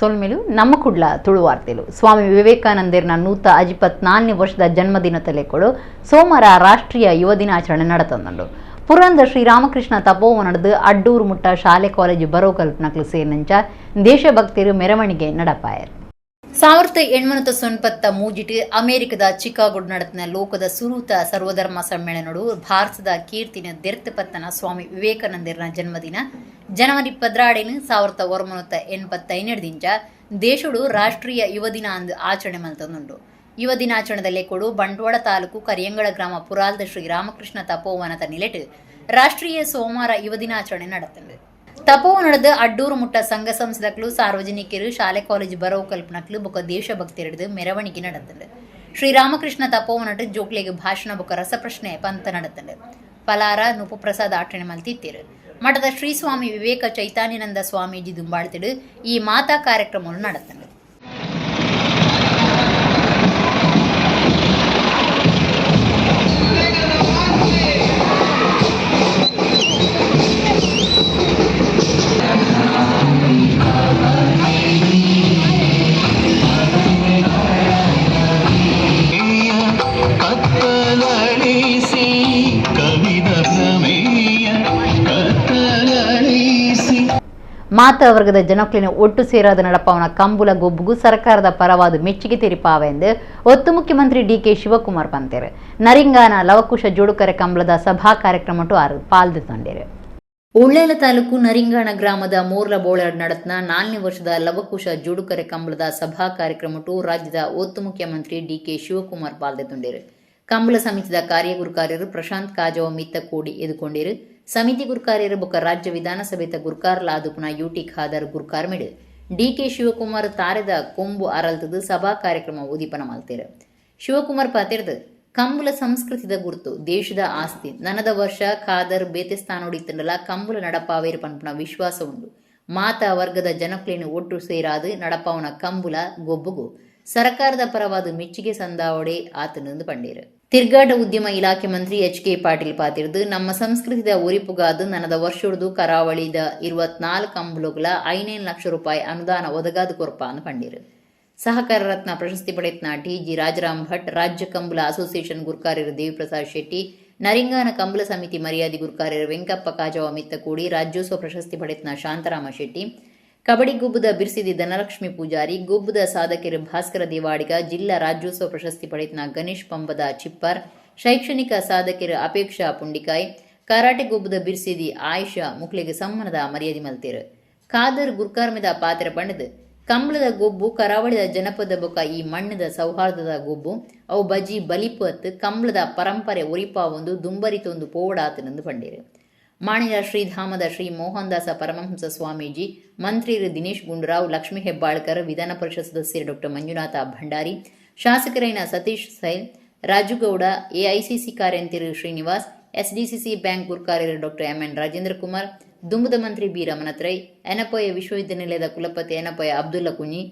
ಸೊಲ್ಮೆಲು ನಮ್ಮ ಕುಡ್ಲ ತುಳುವಾರ್ತೆಲು. ಸ್ವಾಮಿ ವಿವೇಕಾನಂದರ್ನ 154ನೇ ವರ್ಷದ ಜನ್ಮದಿನ ತಲೆಕೊಡು ಸೋಮವಾರ ರಾಷ್ಟ್ರೀಯ ಯುವ ದಿನಾಚರಣೆ ನಡೆತಂದುಂಡು. ಪುರಂದ ಶ್ರೀರಾಮಕೃಷ್ಣ ತಪೋವನದ ಅಡ್ಡೂರು ಮುಟ್ಟ ಶಾಲೆ ಕಾಲೇಜು ಬರೋ ಕಲ್ಪನಕ್ಲು ಸೇರಿನಂಚ ದೇಶಭಕ್ತರು ಮೆರವಣಿಗೆ ನಡಪಾಯರು. 1893 ಅಮೆರಿಕದ ಚಿಕಾಗೋಡ್ ನಡೆದ ಲೋಕದ ಸುರೂತ ಸರ್ವಧರ್ಮ ಸಮ್ಮೇಳನಡು ಭಾರತದ ಕೀರ್ತಿನ ದೆರ್ತ ಪತ್ತನ ಸ್ವಾಮಿ ವಿವೇಕಾನಂದರ್ನ ಜನ್ಮದಿನ ಜನವರಿ 12 1985 ದೇಶಡು ರಾಷ್ಟ್ರೀಯ ಯುವ ದಿನ ಅಂದು ಆಚರಣೆ ಮಲ್ತೊಂದುಂಡು. ಯುವ ದಿನಾಚರಣೆದ ಲೆಕ್ಕೊಡು ಬಂಟ್ವಾಳ ತಾಲೂಕು ಕರಿಯಂಗಳ ಗ್ರಾಮ ಪುರಾಲ್ದ ಶ್ರೀ ರಾಮಕೃಷ್ಣ ತಪೋವನದ ನಿಲೆಟ್ ರಾಷ್ಟ್ರೀಯ ಸೋಮವಾರ ಯುವ ದಿನಾಚರಣೆ ನಡೆತಂಡು. ತಪೋವನದ ಅಡ್ಡೂರು ಮುಟ್ಟ ಸಂಘ ಸಂಸ್ಥೆಗಳು, ಸಾರ್ವಜನಿಕರು, ಶಾಲೆ ಕಾಲೇಜು ಬರೋ ಕಲ್ಪನಕ್ಲು ಬೊಕ ದೇಶಭಕ್ತರಿಡ್ದು ಮೆರವಣಿಗೆ ನಡೆತಂಡು. ಶ್ರೀರಾಮಕೃಷ್ಣ ತಪೋವನಟ್ ಜೋಕ್ಲೆಗ್ ಭಾಷಣ ಬೊಕ ರಸಪ್ರಶ್ನೆ ಪಂತ ನಡೆತಂಡು. ಪಲಾರ ನುಪುಪ್ರಸಾದ ಆಚರಣೆ ಮಲ್ತಿತ್ತೀರು. ಮಠದ ಶ್ರೀ ಸ್ವಾಮಿ ವಿವೇಕ ಚೈತನ್ಯಾನಂದ ಸ್ವಾಮೀಜಿ ದುಂಬಾಳ್ತಿಡು ಈ ಮಾತಾ ಕಾರ್ಯಕ್ರಮವನ್ನು ನಡೆತಂಡು. ಕತ್ತಲಳಿಸಿ ಕವಿದ ಪ್ರಮೇಯ ಕತ್ತಲಳಿಸಿ. ಮಾತಾ ವರ್ಗದ ಜನಕ್ಲಿನ ಒಟ್ಟು ಸೇರಾದ ನಡಪವನ ಕಂಬುಲ ಗೊಬ್ಬುಗು ಸರ್ಕಾರದ ಪರವಾದ ಮೆಚ್ಚುಗೆ ತೆರಿಪಾವೆಂದು ಒತ್ತು ಮುಖ್ಯಮಂತ್ರಿ ಡಿಕೆ ಶಿವಕುಮಾರ್ ಪಂತೇರು. ನರಿಂಗಾನ ಲವಕುಶ ಜೋಡುಕರೆ ಕಂಬಳದ ಸಭಾ ಕಾರ್ಯಕ್ರಮ ಆರು ಪಾಲ್ದು ತಂಡೇರು. ಉಳ್ಳೇಲ ತಾಲೂಕು ನರಿಂಗಾಣ ಗ್ರಾಮದ ಮೋರ್ಲ ಬೋಳಾಡ್ ನಡತ್ನ 4ನೇ ವರ್ಷದ ಲವಕುಶ ಜೋಡುಕರೆ ಕಂಬಳದ ಸಭಾ ಕಾರ್ಯಕ್ರಮಟು ರಾಜ್ಯದ ಒತ್ತು ಮುಖ್ಯಮಂತ್ರಿ ಡಿಕೆ ಶಿವಕುಮಾರ್ ಪಾಲ್ದೆ ತುಂಡೇರು. ಕಂಬಳ ಸಮಿತಿದ ಕಾರ್ಯಗುರುಕಾರ್ಯರು ಪ್ರಶಾಂತ್ ಕಾಜವ ಮಿತ್ತ ಕೂಡಿ ಎದುಕೊಂಡಿರು. ಸಮಿತಿ ಗುರುಕಾರ್ಯರು ಬೊಕ್ಕ ರಾಜ್ಯ ವಿಧಾನಸಭೆತ ಗುರ್ಕಾರ್ಲಾದುಪುನ ಯುಟಿ ಖಾದರ್ ಗುರ್ಕಾರ್ ಮಿಡು ಡಿಕೆ ಶಿವಕುಮಾರ್ ತಾರೆದ ಕೊಂಬು ಅರಲ್ತದು ಸಭಾ ಕಾರ್ಯಕ್ರಮ ಉದೀಪನ ಮಲ್ತೇರು. ಶಿವಕುಮಾರ್ ಪಾತಿರ್ದು, ಕಂಬುಲ ಸಂಸ್ಕೃತಿದ ಗುರುತು, ದೇಶದ ಆಸ್ತಿ. ನನದ ವರ್ಷ ಖಾದರ್ ಬೇತೆ ಸ್ಥಾನೋಡಿತ್ತಂಡಲ ಕಂಬುಲ ನಡಪಾವೇರು ಪನ್ಪುನ ವಿಶ್ವಾಸ ಉಂಡು. ಮಾತಾ ವರ್ಗದ ಜನಕ್ಲೇನು ಒಟ್ಟು ಸೇರಾದು ನಡಪಾವನ ಕಂಬುಲ ಗೊಬ್ಬುಗು ಸರ್ಕಾರದ ಪರವಾದ ಮೆಚ್ಚುಗೆ ಸಂದಾವಡೆ ಆತನಂದು ಪಂಡೇರು. ತಿರ್ಗಾಟ ಉದ್ಯಮ ಇಲಾಖೆ ಮಂತ್ರಿ ಎಚ್ ಕೆ ಪಾಟೀಲ್ ಪಾತಿರ್ದು, ನಮ್ಮ ಸಂಸ್ಕೃತಿದ ಒರಿಪುಗಾದು ನನದ ವರ್ಷೊಡ್ದು ಕರಾವಳಿದ 24 ಕಂಬುಲುಗಳ 5 ಲಕ್ಷ ರೂಪಾಯಿ ಅನುದಾನ ಒದಗಾದು ಕೊರ್ಪ ಅಂದು ಪಂಡೇರು. ಸಹಕಾರ ರತ್ನ ಪ್ರಶಸ್ತಿ ಪಡೆತ್ನ ಟಿ ಜಿ ರಾಜರಾಮ್ ಭಟ್, ರಾಜ್ಯ ಕಂಬುಲ ಅಸೋಸಿಯೇಷನ್ ಗುರ್ಕಾರ್ಯರು ದೇವಿಪ್ರಸಾದ್ ಶೆಟ್ಟಿ, ನರಿಂಗಾನ ಕಂಬುಲ ಸಮಿತಿ ಮರ್ಯಾದಿ ಗುರ್ಕಾರ್ಯರು ವೆಂಕಪ್ಪ ಕಾಜವ ಮಿತ್ತಕೂಡಿ, ರಾಜ್ಯೋತ್ಸವ ಪ್ರಶಸ್ತಿ ಪಡೆತ್ನ ಶಾಂತರಾಮ ಶೆಟ್ಟಿ, ಕಬಡ್ಡಿ ಗುಬ್ಬದ ಬಿರ್ಸಿದಿ ಧನಲಕ್ಷ್ಮಿ ಪೂಜಾರಿ, ಗುಬ್ಬದ ಸಾಧಕರು ಭಾಸ್ಕರ ದೇವಾಡಿಗ, ಜಿಲ್ಲಾ ರಾಜ್ಯೋತ್ಸವ ಪ್ರಶಸ್ತಿ ಪಡೆತ್ನ ಗಣೇಶ್ ಪಂಬದ ಚಿಪ್ಪರ್, ಶೈಕ್ಷಣಿಕ ಸಾಧಕರು ಅಪೇಕ್ಷಾ ಪುಂಡಿಕಾಯ್, ಕರಾಟೆ ಗುಬ್ಬದ ಬಿರ್ಸಿದಿ ಆಯಿಷಾ ಮುಕ್ಲೆಗೆ ಸಮ್ಮಾನದ ಮರ್ಯಾದೆ ಮಲ್ತೇರು. ಖಾದರ್ ಗುರ್ಕಾರ್ಮೆದ ಪಾತ್ರ ಪಂಡದು, ಕಂಬಳದ ಗೊಬ್ಬು ಕರಾವಳಿದ ಜನಪದ ಬೊಕ ಈ ಮಣ್ಣದ ಸೌಹಾರ್ದದ ಗೊಬ್ಬು. ಅವು ಬಜಿ ಬಲಿಪು ಅತ್ತು, ಕಂಬಳದ ಪರಂಪರೆ ಒರಿಪಾವೊಂದು ದುಂಬರಿತೊಂದು ಪೋವಡಾತನೆಂದು ಪಂಡೇರು. ಮಾಣಿಲ ಶ್ರೀಧಾಮದ ಶ್ರೀ ಮೋಹನದಾಸ ಪರಮಹಂಸ ಸ್ವಾಮೀಜಿ, ಮಂತ್ರಿರು ದಿನೇಶ್ ಗುಂಡೂರಾವ್, ಲಕ್ಷ್ಮೀ ಹೆಬ್ಬಾಳ್ಕರ್, ವಿಧಾನ ಪರಿಷತ್ ಸದಸ್ಯರು ಡಾಕ್ಟರ್ ಮಂಜುನಾಥ ಭಂಡಾರಿ, ಶಾಸಕರೈನ ಸತೀಶ್ ಸೈಲ್, ರಾಜುಗೌಡ, ಎಐಸಿಸಿ ಕಾರ್ಯಂತಿರು ಶ್ರೀನಿವಾಸ್, ಎಸ್ಡಿಸಿಸಿ ಬ್ಯಾಂಕ್ ಗುರ್ಕಾರ್ಯರು ಡಾಕ್ಟರ್ ಎಂಎನ್ ರಾಜೇಂದ್ರ ಕುಮಾರ್, ದುಂಬುದ ಮಂತ್ರಿ ಬಿ ರಮನತ್ರೈ, ಎನಪೋಯ ವಿಶ್ವವಿದ್ಯಾನಿಲಯದ ಕುಲಪತಿ ಎನಪೋಯ ಅಬ್ದುಲ್ಲಾ ಕುഞ്ഞಿ,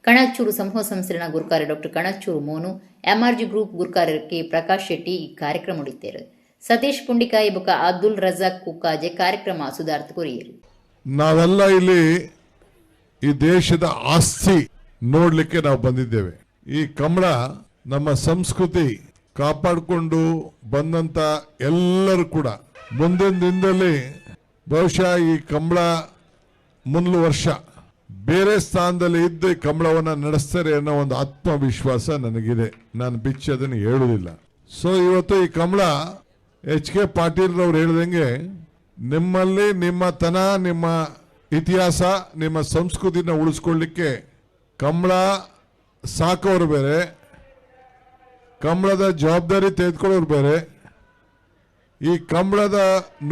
ಕಣಚೂರು ಸಮೂಹ ಸಂಸ್ಥೆನ ಗುರ್ಕಾರ್ಯ doctor Kanachur Monu, MRG group ಗುರ್ಕಾರ್ಯರು ಕೆ ಪ್ರಕಾಶ್ ಶೆಟ್ಟಿ ಈ ಕಾರ್ಯಕ್ರಮ ಉಡಿತೇರು. ಸತೀಶ್ ಪುಂಡಿಕಾಯಿ ಬೊಕ ಅಬ್ದುಲ್ ರಜಾಕ್ ಕುಕ್ಕಾಜೆ ಕಾರ್ಯಕ್ರಮ ಸುಧಾರ್ಥ ಕೊರಿಯರು. ನಾವೆಲ್ಲ ಇಲ್ಲಿ ಈ ದೇಶದ ಆಸ್ತಿ ನೋಡ್ಲಿಕ್ಕೆ ನಾವು ಬಂದಿದ್ದೇವೆ. ಈ ಕಂಬಳ ನಮ್ಮ ಸಂಸ್ಕೃತಿ ಕಾಪಾಡಿಕೊಂಡು ಬಂದಂತ ಎಲ್ಲರೂ ಕೂಡ ಮುಂದಿನ ದಿನದಲ್ಲಿ ಬಹುಶಃ ಈ ಕಂಬಳ ಮುಂದ್ಲು ವರ್ಷ ಬೇರೆ ಸ್ಥಾನದಲ್ಲಿ ಇದ್ದು ಈ ಕಂಬಳವನ್ನು ನಡೆಸ್ತಾರೆ ಅನ್ನೋ ಒಂದು ಆತ್ಮವಿಶ್ವಾಸ ನನಗಿದೆ. ನಾನು ಬಿಚ್ಚಿ ಅದನ್ನು ಹೇಳುವುದಿಲ್ಲ. ಸೊ ಇವತ್ತು ಈ ಕಂಬಳ ಎಚ್ ಕೆ ಪಾಟೀಲ್ ರವ್ರು ಹೇಳ್ದಂಗೆ ನಿಮ್ಮಲ್ಲಿ ನಿಮ್ಮ ತನ, ನಿಮ್ಮ ಇತಿಹಾಸ, ನಿಮ್ಮ ಸಂಸ್ಕೃತಿನ ಉಳಿಸ್ಕೊಳ್ಳಿಕ್ಕೆ ಕಂಬಳ ಸಾಕೋರು ಬೇರೆ, ಕಂಬಳದ ಜವಾಬ್ದಾರಿ ತೆಗೆದುಕೊಳ್ಳೋರು ಬೇರೆ. ಈ ಕಂಬಳದ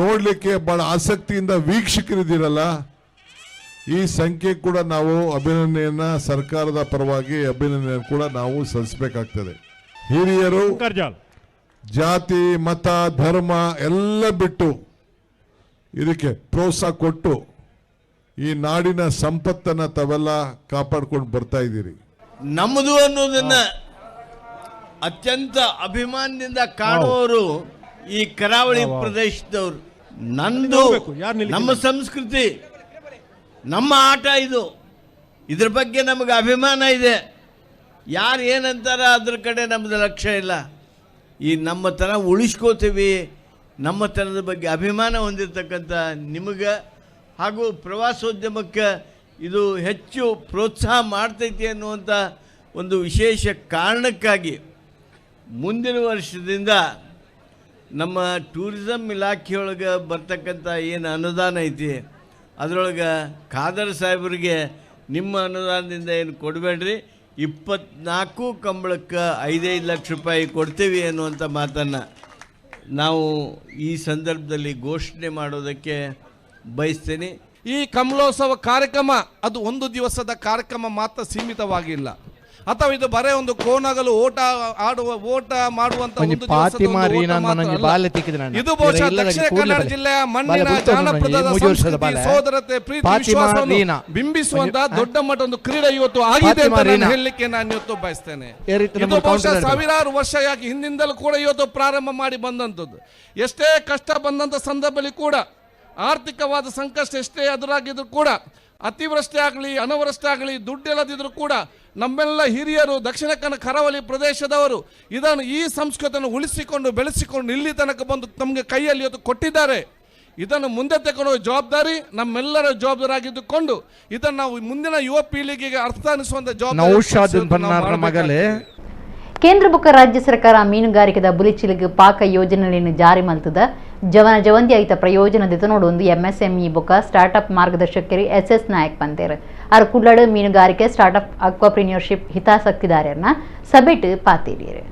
ನೋಡಲಿಕ್ಕೆ ಬಹಳ ಆಸಕ್ತಿಯಿಂದ ವೀಕ್ಷಕರಿದ್ದೀರಲ್ಲ, ಈ ಸಂಖ್ಯೆ ಕೂಡ ನಾವು ಅಭಿನಂದನೆಯನ್ನ, ಸರ್ಕಾರದ ಪರವಾಗಿ ಅಭಿನಂದನೆ ಕೂಡ ನಾವು ಸಲ್ಲಿಸಬೇಕಾಗ್ತದೆ. ಹಿರಿಯರು ಜಾತಿ, ಮತ, ಧರ್ಮ ಎಲ್ಲ ಬಿಟ್ಟು ಇದಕ್ಕೆ ಪ್ರೋತ್ಸಾಹ ಕೊಟ್ಟು ಈ ನಾಡಿನ ಸಂಪತ್ತನ್ನ ತಾವೆಲ್ಲ ಕಾಪಾಡ್ಕೊಂಡು ಬರ್ತಾ ಇದ್ದೀರಿ. ನಮ್ಮದು ಅನ್ನೋದನ್ನ ಅತ್ಯಂತ ಅಭಿಮಾನದಿಂದ ಕಾಣುವವರು ಈ ಕರಾವಳಿ ಪ್ರದೇಶದವರು. ನಂದು, ನಮ್ಮ ಸಂಸ್ಕೃತಿ, ನಮ್ಮ ಆಟ ಇದು. ಇದ್ರ ಬಗ್ಗೆ ನಮಗೆ ಅಭಿಮಾನ ಇದೆ. ಯಾರು ಏನಂತಾರ ಅದ್ರ ಕಡೆ ನಮ್ಮದು ಲಕ್ಷ್ಯ ಇಲ್ಲ. ಈ ನಮ್ಮತನ ಉಳಿಸ್ಕೋತೀವಿ, ನಮ್ಮತನದ ಬಗ್ಗೆ ಅಭಿಮಾನ ಹೊಂದಿರತಕ್ಕಂಥ ನಿಮಗೆ ಹಾಗೂ ಪ್ರವಾಸೋದ್ಯಮಕ್ಕೆ ಇದು ಹೆಚ್ಚು ಪ್ರೋತ್ಸಾಹ ಮಾಡ್ತೈತಿ ಅನ್ನುವಂಥ ಒಂದು ವಿಶೇಷ ಕಾರಣಕ್ಕಾಗಿ ಮುಂದಿನ ವರ್ಷದಿಂದ ನಮ್ಮ ಟೂರಿಸಮ್ ಇಲಾಖೆಯೊಳಗೆ ಬರ್ತಕ್ಕಂಥ ಏನು ಅನುದಾನ ಐತಿ ಅದರೊಳಗೆ ಖಾದರ್ ಸಾಹೇಬರಿಗೆ ನಿಮ್ಮ ಅನುದಾನದಿಂದ ಏನು ಕೊಡಬೇಡ್ರಿ, 24 ಕಂಬಳಕ್ಕೆ 5-5 ಲಕ್ಷ ರೂಪಾಯಿ ಕೊಡ್ತೀವಿ ಅನ್ನುವಂಥ ಮಾತನ್ನು ನಾವು ಈ ಸಂದರ್ಭದಲ್ಲಿ ಘೋಷಣೆ ಮಾಡೋದಕ್ಕೆ ಬಯಸ್ತೀನಿ. ಈ ಕಮಲೋತ್ಸವ ಕಾರ್ಯಕ್ರಮ ಅದು ಒಂದು ದಿವಸದ ಕಾರ್ಯಕ್ರಮ ಮಾತ್ರ ಸೀಮಿತವಾಗಿಲ್ಲ, ಅಥವಾ ಇದು ಬರೇ ಒಂದು ಕೋನಗಲು ಓಟ ಆಡುವ ಓಟ ಮಾಡುವಂತ ಒಂದು ಇದು ಬಹುಶಃ ದಕ್ಷಿಣ ಕನ್ನಡ ಜಿಲ್ಲೆಯ ಮಣ್ಣಿನ ಜಾನಪದದ ಸಂಸ್ಕೃತಿ, ಸೋದರತೆ, ಪ್ರೀತಿ, ವಿಶ್ವಾಸವನ್ನು ಬಿಂಬಿಸುವಂತಹ ದೊಡ್ಡ ಮಟ್ಟ ಒಂದು ಕ್ರೀಡೆ ಇವತ್ತು ಆಗಿದೆ ಅಂತ ನಾನು ಹೇಳಲಿಕ್ಕೆ ನಾನು ಇವತ್ತು ಬಯಸ್ತೇನೆ. ಇದು ಬಹುಶಃ ಸಾವಿರಾರು ವರ್ಷ ಯಾಕೆ ಹಿಂದಿಂದಲೂ ಕೂಡ ಇವತ್ತು ಪ್ರಾರಂಭ ಮಾಡಿ ಬಂದಂಥದ್ದು. ಎಷ್ಟೇ ಕಷ್ಟ ಬಂದಂತ ಸಂದರ್ಭದಲ್ಲಿ ಕೂಡ, ಆರ್ಥಿಕವಾದ ಸಂಕಷ್ಟ ಎಷ್ಟೇ ಎದುರಾಗಿದ್ರು ಕೂಡ, ಅತಿವೃಷ್ಟಿ ಆಗಲಿ ಅನವೃಷ್ಟಿ ಆಗಲಿ ದುಡ್ಡಿಲ್ಲದಿದ್ರೂ ಕೂಡ ನಮ್ಮೆಲ್ಲ ಹಿರಿಯರು ದಕ್ಷಿಣ ಕನ್ನಡ ಕರಾವಳಿ ಪ್ರದೇಶದವರು ಇದನ್ನು ಈ ಸಂಸ್ಕೃತಿಯನ್ನು ಉಳಿಸಿಕೊಂಡು ಬೆಳೆಸಿಕೊಂಡು ಇಲ್ಲಿ ತನಕ ಬಂದು ತಮಗೆ ಕೈಯಲ್ಲಿ ಇವತ್ತು ಕೊಟ್ಟಿದ್ದಾರೆ. ಇದನ್ನು ಮುಂದೆ ತಗೊಂಡು ಜವಾಬ್ದಾರಿ ನಮ್ಮೆಲ್ಲರ ಜವಾಬ್ದಾರಿ ಆಗಿದ್ದುಕೊಂಡು ಇದನ್ನು ನಾವು ಮುಂದಿನ ಯುವ ಪೀಳಿಗೆಗೆ ಅರ್ಥಾನಿಸುವಂತ ಜವಾಬ್ದಾರಿ. ಕೇಂದ್ರ ಬೊಕ್ಕ ರಾಜ್ಯ ಸರ್ಕಾರ ಮೀನುಗಾರಿಕೆದ ಬುಲಿಚಿಲಿಗೆ ಪಾಕ ಯೋಜನೆಯನ್ನು ಜಾರಿ ಮಲ್ತದ ಜವನ ಜವಂತಿ ಐತ ಪ್ರಯೋಜನದ ನೋಡೊಂದು ಎಂಎಸ್ಎಂಇ ಬೊಕ್ಕ ಸ್ಟಾರ್ಟ್ಅಪ್ ಮಾರ್ಗದರ್ಶಕರು ಎಸ್ ಎಸ್ ನಾಯಕ್ ಪಂತೇರು ಆರ್ ಕುಡ್ಲಡು ಮೀನುಗಾರಿಕೆ ಸ್ಟಾರ್ಟ್ಅಪ್ ಅಕ್ವಾಪ್ರಿನ್ಯೂರ್ಶಿಪ್ ಹಿತಾಸಕ್ತಿದಾರರನ್ನ ಸಭೆಟ್ ಪಾತೇರಿಯರು.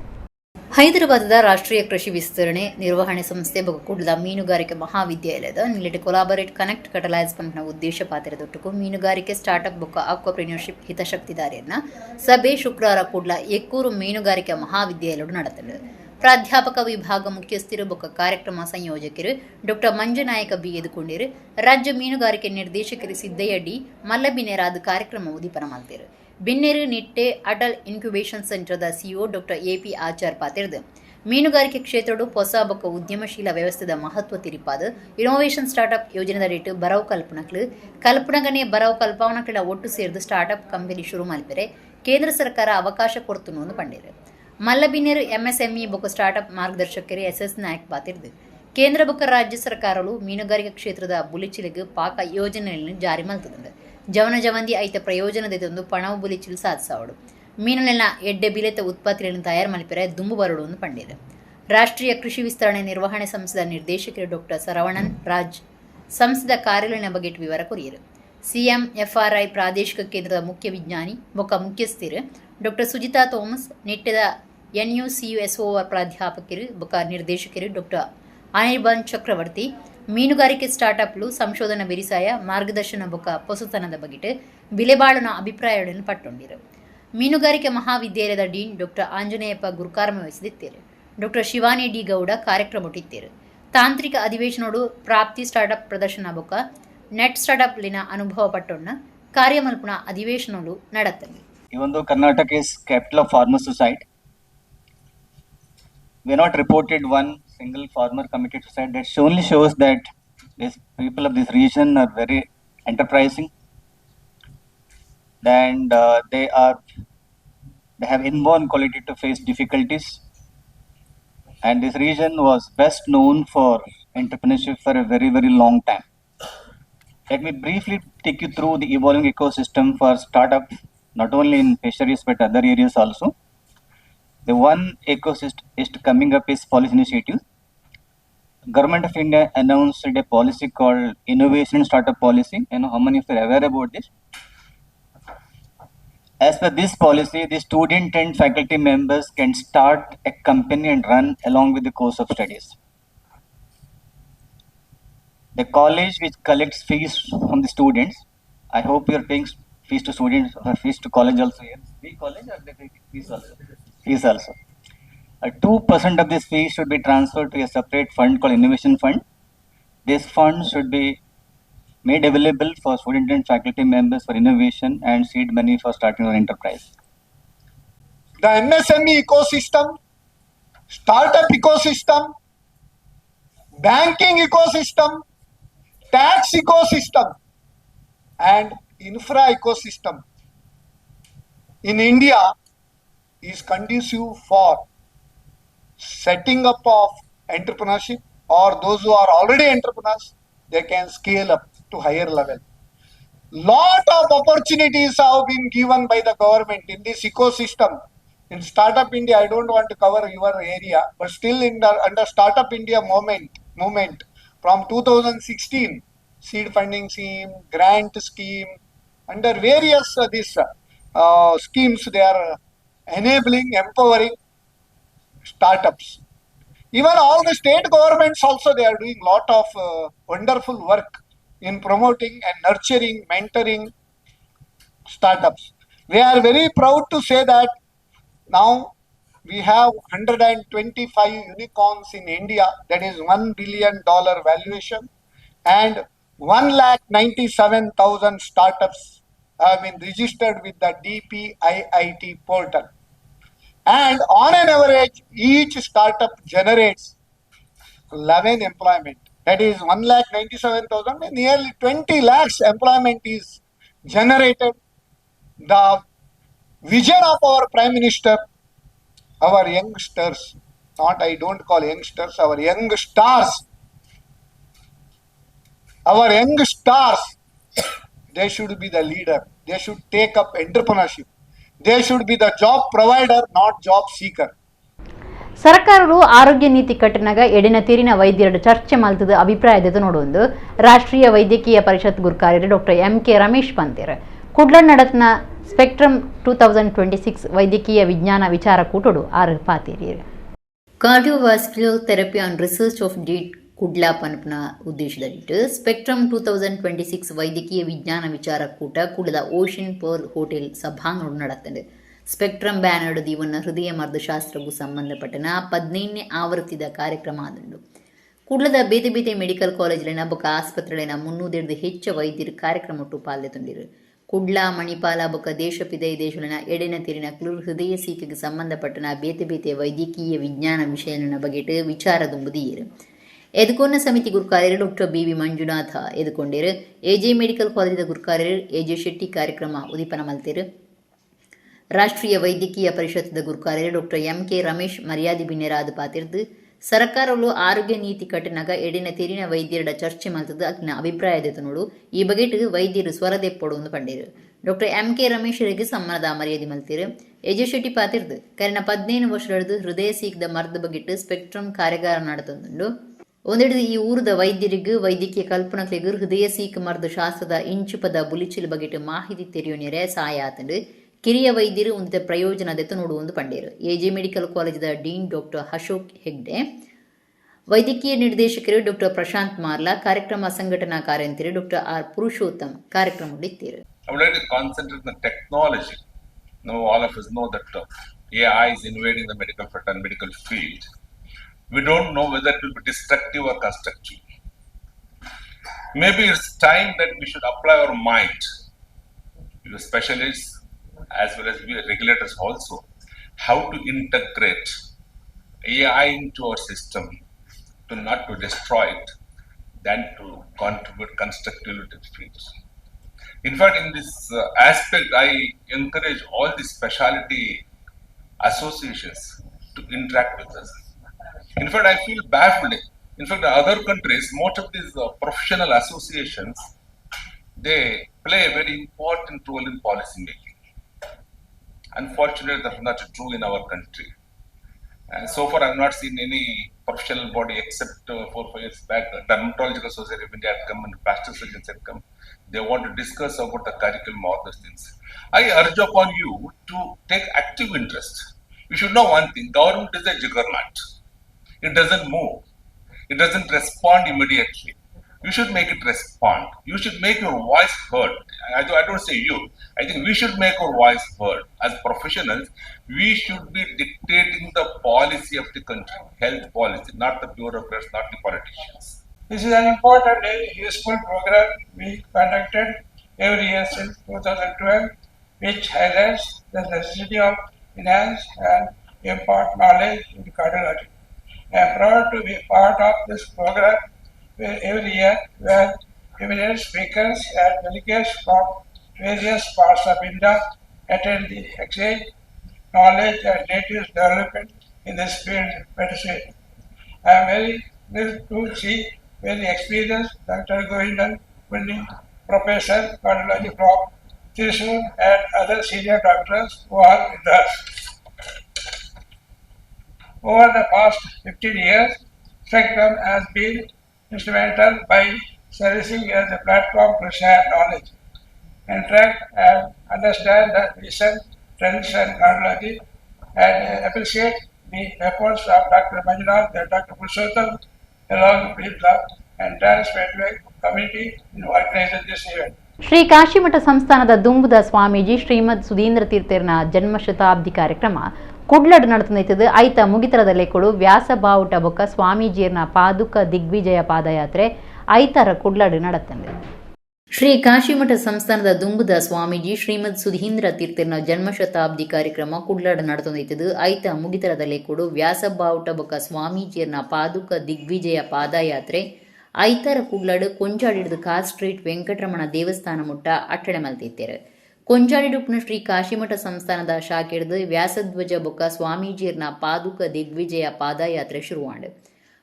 ಹೈದರಾಬಾದದ ರಾಷ್ಟ್ರೀಯ ಕೃಷಿ ವಿಸ್ತರಣೆ ನಿರ್ವಹಣೆ ಸಂಸ್ಥೆ ಬೊಕ್ಕ ಕುಡ್ಲದ ಮೀನುಗಾರಿಕೆ ಮಹಾವಿದ್ಯಾಲಯದ ನಿಲೆಟ್ ಕೊಲಾಬರೇಟ್ ಕನೆಕ್ಟ್ ಕಟಲೈಸ್ ಪಂಪ್ನ ಉದ್ದೇಶ ಪಾತಿರದೊಟ್ಟುಕು ಮೀನುಗಾರಿಕೆ ಸ್ಟಾರ್ಟ್ಅಪ್ ಬೊಕ್ಕ ಅಕ್ವಾಪ್ರಿನ್ಯೂರ್ಶಿಪ್ ಹಿತಶಕ್ತಿದಾರರನ್ನ ಸಭೆ ಶುಕ್ರವಾರ ಕುಡ್ಲ ಎಕ್ಕೂರು ಮೀನುಗಾರಿಕೆ ಮಹಾವಿದ್ಯಾಲಯ ನಡೆತಂಡು. ಪ್ರಾಧ್ಯಾಪಕ ವಿಭಾಗ ಮುಖ್ಯಸ್ಥರು ಬೊಕ್ಕ ಕಾರ್ಯಕ್ರಮ ಸಂಯೋಜಕರು ಡಾಕ್ಟರ್ ಮಂಜುನಾಯಕ ಬಿ ಎದುಕೊಂಡಿರು. ರಾಜ್ಯ ಮೀನುಗಾರಿಕೆ ನಿರ್ದೇಶಕರು ಸಿದ್ದಯ್ಯ ಡಿ ಮಲ್ಲಬಿನೇರಾದ ಕಾರ್ಯಕ್ರಮ ಉದೀಪನ ಮಲ್ತೇರು. ಬಿನ್ನೇರು ನಿಟ್ಟೆ ಅಟಲ್ ಇನ್ಕ್ಯುಬೇಷನ್ ಸೆಂಟರ್ದ CEO doctor AP Achar ಪಾತಿರ್ದು ಮೀನುಗಾರಿಕೆ ಕ್ಷೇತ್ರಡು ಹೊಸ ಬೊಕ್ಕ ಉದ್ಯಮಶೀಲ ವ್ಯವಸ್ಥೆದ ಮಹತ್ವ ತಿರಿಪಾದ ಇನೋವೇಷನ್ ಸ್ಟಾರ್ಟ್ಅಪ್ ಯೋಜನೆದ ಬರವು ಕಲ್ಪನಕ್ಲು ಕಲ್ಪನಗನೆ ಬರವು ಕಲ್ಪನಕ್ಲ ಒಟ್ಟು ಸೇರಿದು ಸ್ಟಾರ್ಟ್ಅಪ್ ಕಂಪನಿ ಶುರು ಮಲ್ಪೆರೆ ಕೇಂದ್ರ ಸರ್ಕಾರ ಅವಕಾಶ ಕೊಡ್ತು ಪಂಡೇರು. ಮಲ್ಲಬಿನೇರು ಎಂಎಸ್ಎಂಇ ಬೊಕ್ಕ ಸ್ಟಾರ್ಟ್ಅಪ್ ಮಾರ್ಗದರ್ಶಕರು ಎಸ್ ಎಸ್ ನಾಯಕ್ ಪಾತಿರ್ದು ಕೇಂದ್ರ ಬೊಕ್ಕ ರಾಜ್ಯ ಸರ್ಕಾರಗಳು ಮೀನುಗಾರಿಕೆ ಕ್ಷೇತ್ರದ ಬುಲಿಚಿಲಿಗೆ ಪಾಕ ಯೋಜನೆಯನ್ನು ಜಾರಿ ಮಲ್ತದಂಡು. ಜವನ ಜವಂದಿ ಐತ ಪ್ರಯೋಜನದೊಂದು ಪಣವು ಬುಲಿಚಿಲು ಸಾಧಿಸಾವಡು ಮೀನುಲೆಲ್ಲ ಎಡ್ಡೆ ಬಿಲೆತ ಉತ್ಪತ್ತಿಗಳನ್ನು ತಯಾರು ಮಲ್ಪೆರೆ ದುಂಬು ಬರಡು ಎಂದು ಪಂಡೇರು. ರಾಷ್ಟ್ರೀಯ ಕೃಷಿ ವಿಸ್ತರಣೆ ನಿರ್ವಹಣೆ ಸಂಸ್ಥೆದ ನಿರ್ದೇಶಕರು ಡಾಕ್ಟರ್ ಸರವಣನ್ ರಾಜ್ ಸಂಸ್ಥೆದ ಕಾರ್ಯಾಲಯದ ಬಗ್ಗೆ ವಿವರ ಕೊರಿಯರು. ಸಿಎಂಎಫ್ಆರ್ಐ ಪ್ರಾದೇಶಿಕ ಕೇಂದ್ರದ ಮುಖ್ಯ ವಿಜ್ಞಾನಿ ಬೊಕ್ಕ ಮುಖ್ಯಸ್ಥರು ಡಾಕ್ಟರ್ ಸುಜಿತಾ ಥೋಮಸ್, ನಿಟ್ಟೆದ ಎನ್ಯುಸಿಯುಎಸ್ಒಆರ್ ಪ್ರಾಧ್ಯಾಪಕರು ಬೊಕ್ಕ ನಿರ್ದೇಶಕರು ಡಾಕ್ಟರ್ ಅನಿರ್ಬಾನ್ ಚಕ್ರವರ್ತಿ ಮೀನುಗಾರಿಕೆ ಸ್ಟಾರ್ಟ್ಅಪ್ಲು ಸಂಶೋಧನಾ ಬೆರಿಸಾಯ ಮಾರ್ಗದರ್ಶನ ಬೊಕ್ಕ ಪೊಸತನದ ಬಗೆಟ್ ಬಿಲೆಬಾಳನ ಅಭಿಪ್ರಾಯಗಳನ್ನು ಪಟ್ಟೊಂಡಿರು. ಮೀನುಗಾರಿಕೆ ಮಹಾವಿದ್ಯಾಲಯದ ಡೀನ್ ಡಾಕ್ಟರ್ ಆಂಜನೇಯಪ್ಪ ಗುರುಕಾರ್ಮ ವಹಿಸಿದಿತ್ತೇರು. ಡಾಕ್ಟರ್ ಶಿವಾನಿ ಡಿ ಗೌಡ ಕಾರ್ಯಕ್ರಮ ಇಟ್ಟಿತ್ತೇರು. ತಾಂತ್ರಿಕ ಅಧಿವೇಶನೋಡು ಪ್ರಾಪ್ತಿ ಸ್ಟಾರ್ಟ್ಅಪ್ ಪ್ರದರ್ಶನ ಬೊಕ್ಕ ನೆಟ್ ಸ್ಟಾರ್ಟ್ಅಪ್ಲಿನ ಅನುಭವ ಪಟ್ಟೊಣ್ಣ ಕಾರ್ಯಮಲ್ಪುಣ ಅಧಿವೇಶನಗಳು ನಡತ್ತವೆ. Even though Karnataka is capital of farmer suicide, we are not reported one single farmer committed suicide. That only shows that these people of this region are very enterprising, and they have inborn quality to face difficulties. And this region was best known for entrepreneurship for a very, very long time. Let me briefly take you through the evolving ecosystem for startup, not only in fisheries but other areas also. The one ecosystem is coming up is policy initiative. Government of India announced a policy called Innovation Startup Policy. You know how many of you are aware about this? As per this policy, the student and faculty members can start a company and run along with the course of studies. The college which collects fees from the students, I hope you are paying fees to students or fees to college also here. Free college or they pay fees also? Fees also. 2% of this fee should be transferred to a separate fund called Innovation Fund. This fund should be made available for student and faculty members for innovation and seed money for starting an enterprise. The MSME ecosystem, startup ecosystem, banking ecosystem, tax ecosystem and infra ecosystem in India is conducive for setting up of entrepreneurship, or those who are already entrepreneurs, they can scale up to higher level. Lot of opportunities have been given by the government in this ecosystem. In Startup India, I don't want to cover your area, but still in the under Startup India movement from 2016, seed funding scheme, grant scheme, under various these schemes, they are enabling, empowering startups. Even all the state governments also, they are doing lot of wonderful work in promoting and nurturing, mentoring startups. We are very proud to say that now we have 125 unicorns in India, that is $1 billion valuation, and 1,97,000 startups have been registered with the DPIIT portal. And on an average, each startup generates 11 employment. That is 1,97,000, nearly 20 lakhs employment is generated. The vision of our Prime Minister, our youngsters, not I don't call youngsters, our young stars, they should be the leader. They should take up entrepreneurship. They should be the job provider, not job seeker. ಸರ್ಕಾರವು ಆರೋಗ್ಯ ನೀತಿ ಕಟ್ಟನಾಗ ಎಡಿನ ತೀರಿನ ವೈದ್ಯರ ಚರ್ಚೆ ಮಲ್ತದ ಅಭಿಪ್ರಾಯದ ನೋಡುವಂದು ರಾಷ್ಟ್ರೀಯ ವೈದ್ಯಕೀಯ ಪರಿಷತ್ ಗುರ್ಕಾರ್ಯರು doctor M K Ramesh ಪಂತೇರ್. ಕುಡ್ಲನ್ ನಡತ್ನ ಸ್ಪೆಕ್ಟ್ರಮ್ 2026 ವೈದ್ಯಕೀಯ ವಿಜ್ಞಾನ ವಿಚಾರ ಕೂಟೋಡು ಆರು ಪಾತೇರಿಯರು. Cardiovascular therapy and research of date Kudla ಪನ್ಪುನ ಉದ್ದೇಶದಡಿಟ್ಟು spectrum 2026 ವೈದ್ಯಕೀಯ ವಿಜ್ಞಾನ ವಿಚಾರ ಕೂಟ ಕುಡ್ಲದ ocean pearl hotel ಸಭಾಂಗಣ ನಡತ್ತಂಡು. ಸ್ಪೆಕ್ಟ್ರಮ್ ಬ್ಯಾನರ್ಡ್ ದೀವನ್ನ ಹೃದಯ ಮರ್ದಶಾಸ್ತ್ರಕ್ಕೂ ಸಂಬಂಧಪಟ್ಟನ 15ನೇ ಆವೃತ್ತಿದ ಕಾರ್ಯಕ್ರಮ ಆದುಂಡು. ಕುಡ್ಲದ ಬೇತೆ ಬೇತೆ ಮೆಡಿಕಲ್ ಕಾಲೇಜ್ಲಿನ ಬೊಕ ಆಸ್ಪತ್ರೆಗಳಿನ 300ರ್ದು ಹೆಚ್ಚು ವೈದ್ಯರು ಕಾರ್ಯಕ್ರಮ ಪಾಲ್ದೆ. ಕುಡ್ಲ, ಮಣಿಪಾಲ ಬೊಕ ದೇಶ ಪಿದೈ ದೇಶಲಿನ ಎಡೆನ ತಿರಿನ ಕ್ಲೂರ್ ಹೃದಯ ಸೀಕೆಗೆ ಸಂಬಂಧಪಟ್ಟನ ಬೇತೆ ಬೇತೆ ವೈದ್ಯಕೀಯ ವಿಜ್ಞಾನ ವಿಷಯನ ಬಗೆಟ್ ವಿಚಾರ ದುಂಬುದಿಯರು. ಎದುಕೊನ್ನ ಸಮಿತಿ ಗುರುಕಾರ್ಯರು doctor B V Manjunatha ಎದುಕೊಂಡೇರು. AJ medical ಕಾಲೇಜಿದ ಗುರುಕಾರ್ಯರು AJ Shetty ಕಾರ್ಯಕ್ರಮ ಉದೀಪನ ಮಲ್ತೇರು. ರಾಷ್ಟ್ರೀಯ ವೈದ್ಯಕೀಯ ಪರಿಷತ್ದ ಗುರುಕಾರ್ಯರು doctor M K Ramesh ಮರ್ಯಾದೆ ಬಿನ್ನೆರಾದ ಪಾತಿರ್ದು, ಸರ್ಕಾರವು ಆರೋಗ್ಯ ನೀತಿ ಕಟ್ಟನಾಗ ಎಡಿನ ತೆರಿನ ವೈದ್ಯರ ಚರ್ಚೆ ಮಲ್ತದ್ದು ಅಕ್ನ ಅಭಿಪ್ರಾಯ ನೋಡು, ಈ ಬಗೆಟ್ ವೈದ್ಯರು ಸ್ವರದೆಪ್ಪೊಡು ಒಂದು ಪಂಡೇರು. Doctor M K ರಮೇಶರಿಗೆ ಸಮ್ಮಾನದ ಮರ್ಯಾದೆ ಮಲ್ತೀರು. ಎಜೆ ಶೆಟ್ಟಿ ಪಾತಿರ್ದು, ಕರಿನ 15 ವರ್ಷಗಳದು ಹೃದಯ ಸೀಕ್ದ ಮರ್ದ ಬಗೆಟ್ ಸ್ಪೆಕ್ಟ್ರಮ್ ಕಾರ್ಯಾಗಾರ ನಡೆತಂದುಂಡು. ಒಂದೆಡ್ದು ಈ ಊರದ ವೈದ್ಯರಿಗೂ ವೈದ್ಯಕೀಯ ಕಲ್ಪನಕ್ಲೆಗ್ ಹೃದಯ ಸೀಕ್ ಮರ್ದ ಶಾಸ್ತ್ರದ ಇಂಚುಪದ ಬುಲಿಚಿಲ್ ಬಗೆಟ್ ಮಾಹಿತಿ ತೆರೆಯುನೇರೆ ಸಹಾಯ ಆತಂಡು. ಕಿರಿಯ ವೈದ್ಯರು ಒಂದಿತ ಪ್ರಯೋಜನ ದೆತ್ತು ನೋಡುವಂದು ಪಂಡೇರು. ಎಜೆ ಮೆಡಿಕಲ್ ಕಾಲೇಜಿದ ಡೀನ್ ಡಾಕ್ಟರ್ ಅಶೋಕ್ ಹೆಗ್ಡೆ, ವೈದ್ಯಕೀಯ ನಿರ್ದೇಶಕರು ಡಾಕ್ಟರ್ ಪ್ರಶಾಂತ್ ಮಾರ್ಲಾ, ಕಾರ್ಯಕ್ರಮ ಸಂಘಟನಾ ಕಾರ್ಯಂತರು ಡಾಕ್ಟರ್ ಆರ್ ಪುರುಷೋತ್ತಮ್ ಕಾರ್ಯಕ್ರಮದಲ್ಲಿದ್ದರು. I would like to concentrate on the technology. Now, all of us know that AI is invading the medical fraternity, medical field. We don't know whether it will be destructive or constructive. Maybe it's time that we should apply our mind, the specialists as well as we regulators also, how to integrate AI into our system to not to destroy it, than to contribute constructively to the field. In fact, in this aspect, I encourage all the specialty associations to interact with us. In fact, I feel baffled. In fact, in other countries, most of these professional associations, they play a very important role in policy making. Unfortunately, that's not true in our country. And so far, I've not seen any professional body except 4, 5 years back, the Dermatological Society of India had come and plastic surgeons had come. They want to discuss about the curriculum, all those things. I urge upon you to take active interest. You should know one thing: government is a juggernaut. It doesn't move. It doesn't respond immediately. You should make it respond. You should make your voice heard. I don't say you. I think we should make our voice heard. As professionals, we should be dictating the policy of the country, health policy, not the bureaucrats, not the politicians. This is an important and useful program we conducted every year since 2012, which highlights the necessity of enhance and impart knowledge in cardiology. I am proud to be part of this program where every year where eminent speakers and delegates from various parts of India attend the exchange knowledge and latest development in this field medicine. I am very thrilled to see very experienced Dr. Govindan Kunni, Professor Cardiology from Thrissur, and other senior doctors who are with us. Over the past 15 years, Spectrum has been instrumental by serving as a platform to share knowledge, interact and understand the recent trends in cardiology, and appreciate the efforts of Dr. Manjunath and Dr. Purushottam along with the entire Spectrum committee in organizing this event. Shri Kashimath ಸಂಸ್ಥಾನದ ದುಂಬುದ ಸ್ವಾಮೀಜಿ ಶ್ರೀಮದ್ ಸುಧೀಂದ್ರ ತೀರ್ಥೆರ್ನ ಜನ್ಮ ಶತಾಬ್ದಿ ಕಾರ್ಯಕ್ರಮ ಕುಡ್ಲಡ್ ನಡತಂದಿತ್ತದು. ಐತ ಮುಗಿತರದಲ್ಲೇ ಕೊಡು ವ್ಯಾಸ ಬಾವುಟ ಬೊಕ್ಕ ಸ್ವಾಮೀಜಿಯರ್ನ ಪಾದುಕ ದಿಗ್ವಿಜಯ ಪಾದಯಾತ್ರೆ ಐತರ ಕುಡ್ಲಡ್ ನಡತಂದೆ. ಶ್ರೀ ಕಾಶಿಮಠ ಸಂಸ್ಥಾನದ ದುಂಬುದ ಸ್ವಾಮೀಜಿ ಶ್ರೀಮದ್ ಸುಧೀಂದ್ರ ತೀರ್ಥೆರ್ನ ಜನ್ಮ ಶತಾಬ್ದಿ ಕಾರ್ಯಕ್ರಮ ಕುಡ್ಲಡ್ ನಡತಂದಿತ್ತದು. ಐತ ಮುಗಿತರದಲ್ಲೇ ಕೊಡು ವ್ಯಾಸ ಬಾವುಟ ಬೊಕ್ಕ ಸ್ವಾಮೀಜಿಯರ್ನ ಪಾದುಕ ದಿಗ್ವಿಜಯ ಪಾದಯಾತ್ರೆ ಐತರ ಕುಡ್ಲಡ್ ಕೊಂಚಾಡಿಡ್ದು ಕಾರ್ ಸ್ಟ್ರೀಟ್ ವೆಂಕಟರಮಣ ದೇವಸ್ಥಾನ ಮುಟ್ಟ ಅಟ್ಟಣೆ ಮಲ್ತಿತ್ತೇರು. ಕೊಂಚಾಡಿಡುಪ್ನ ಶ್ರೀ ಕಾಶಿಮಠ ಸಂಸ್ಥಾನದ ಶಾಖೆಡ್ದು ವ್ಯಾಸಧ್ವಜ ಬೊಕ್ಕ ಸ್ವಾಮೀಜಿಯರ್ನ ಪಾದುಕ ದಿಗ್ವಿಜಯ ಪಾದಯಾತ್ರೆ ಶುರುವಾಂಡ್.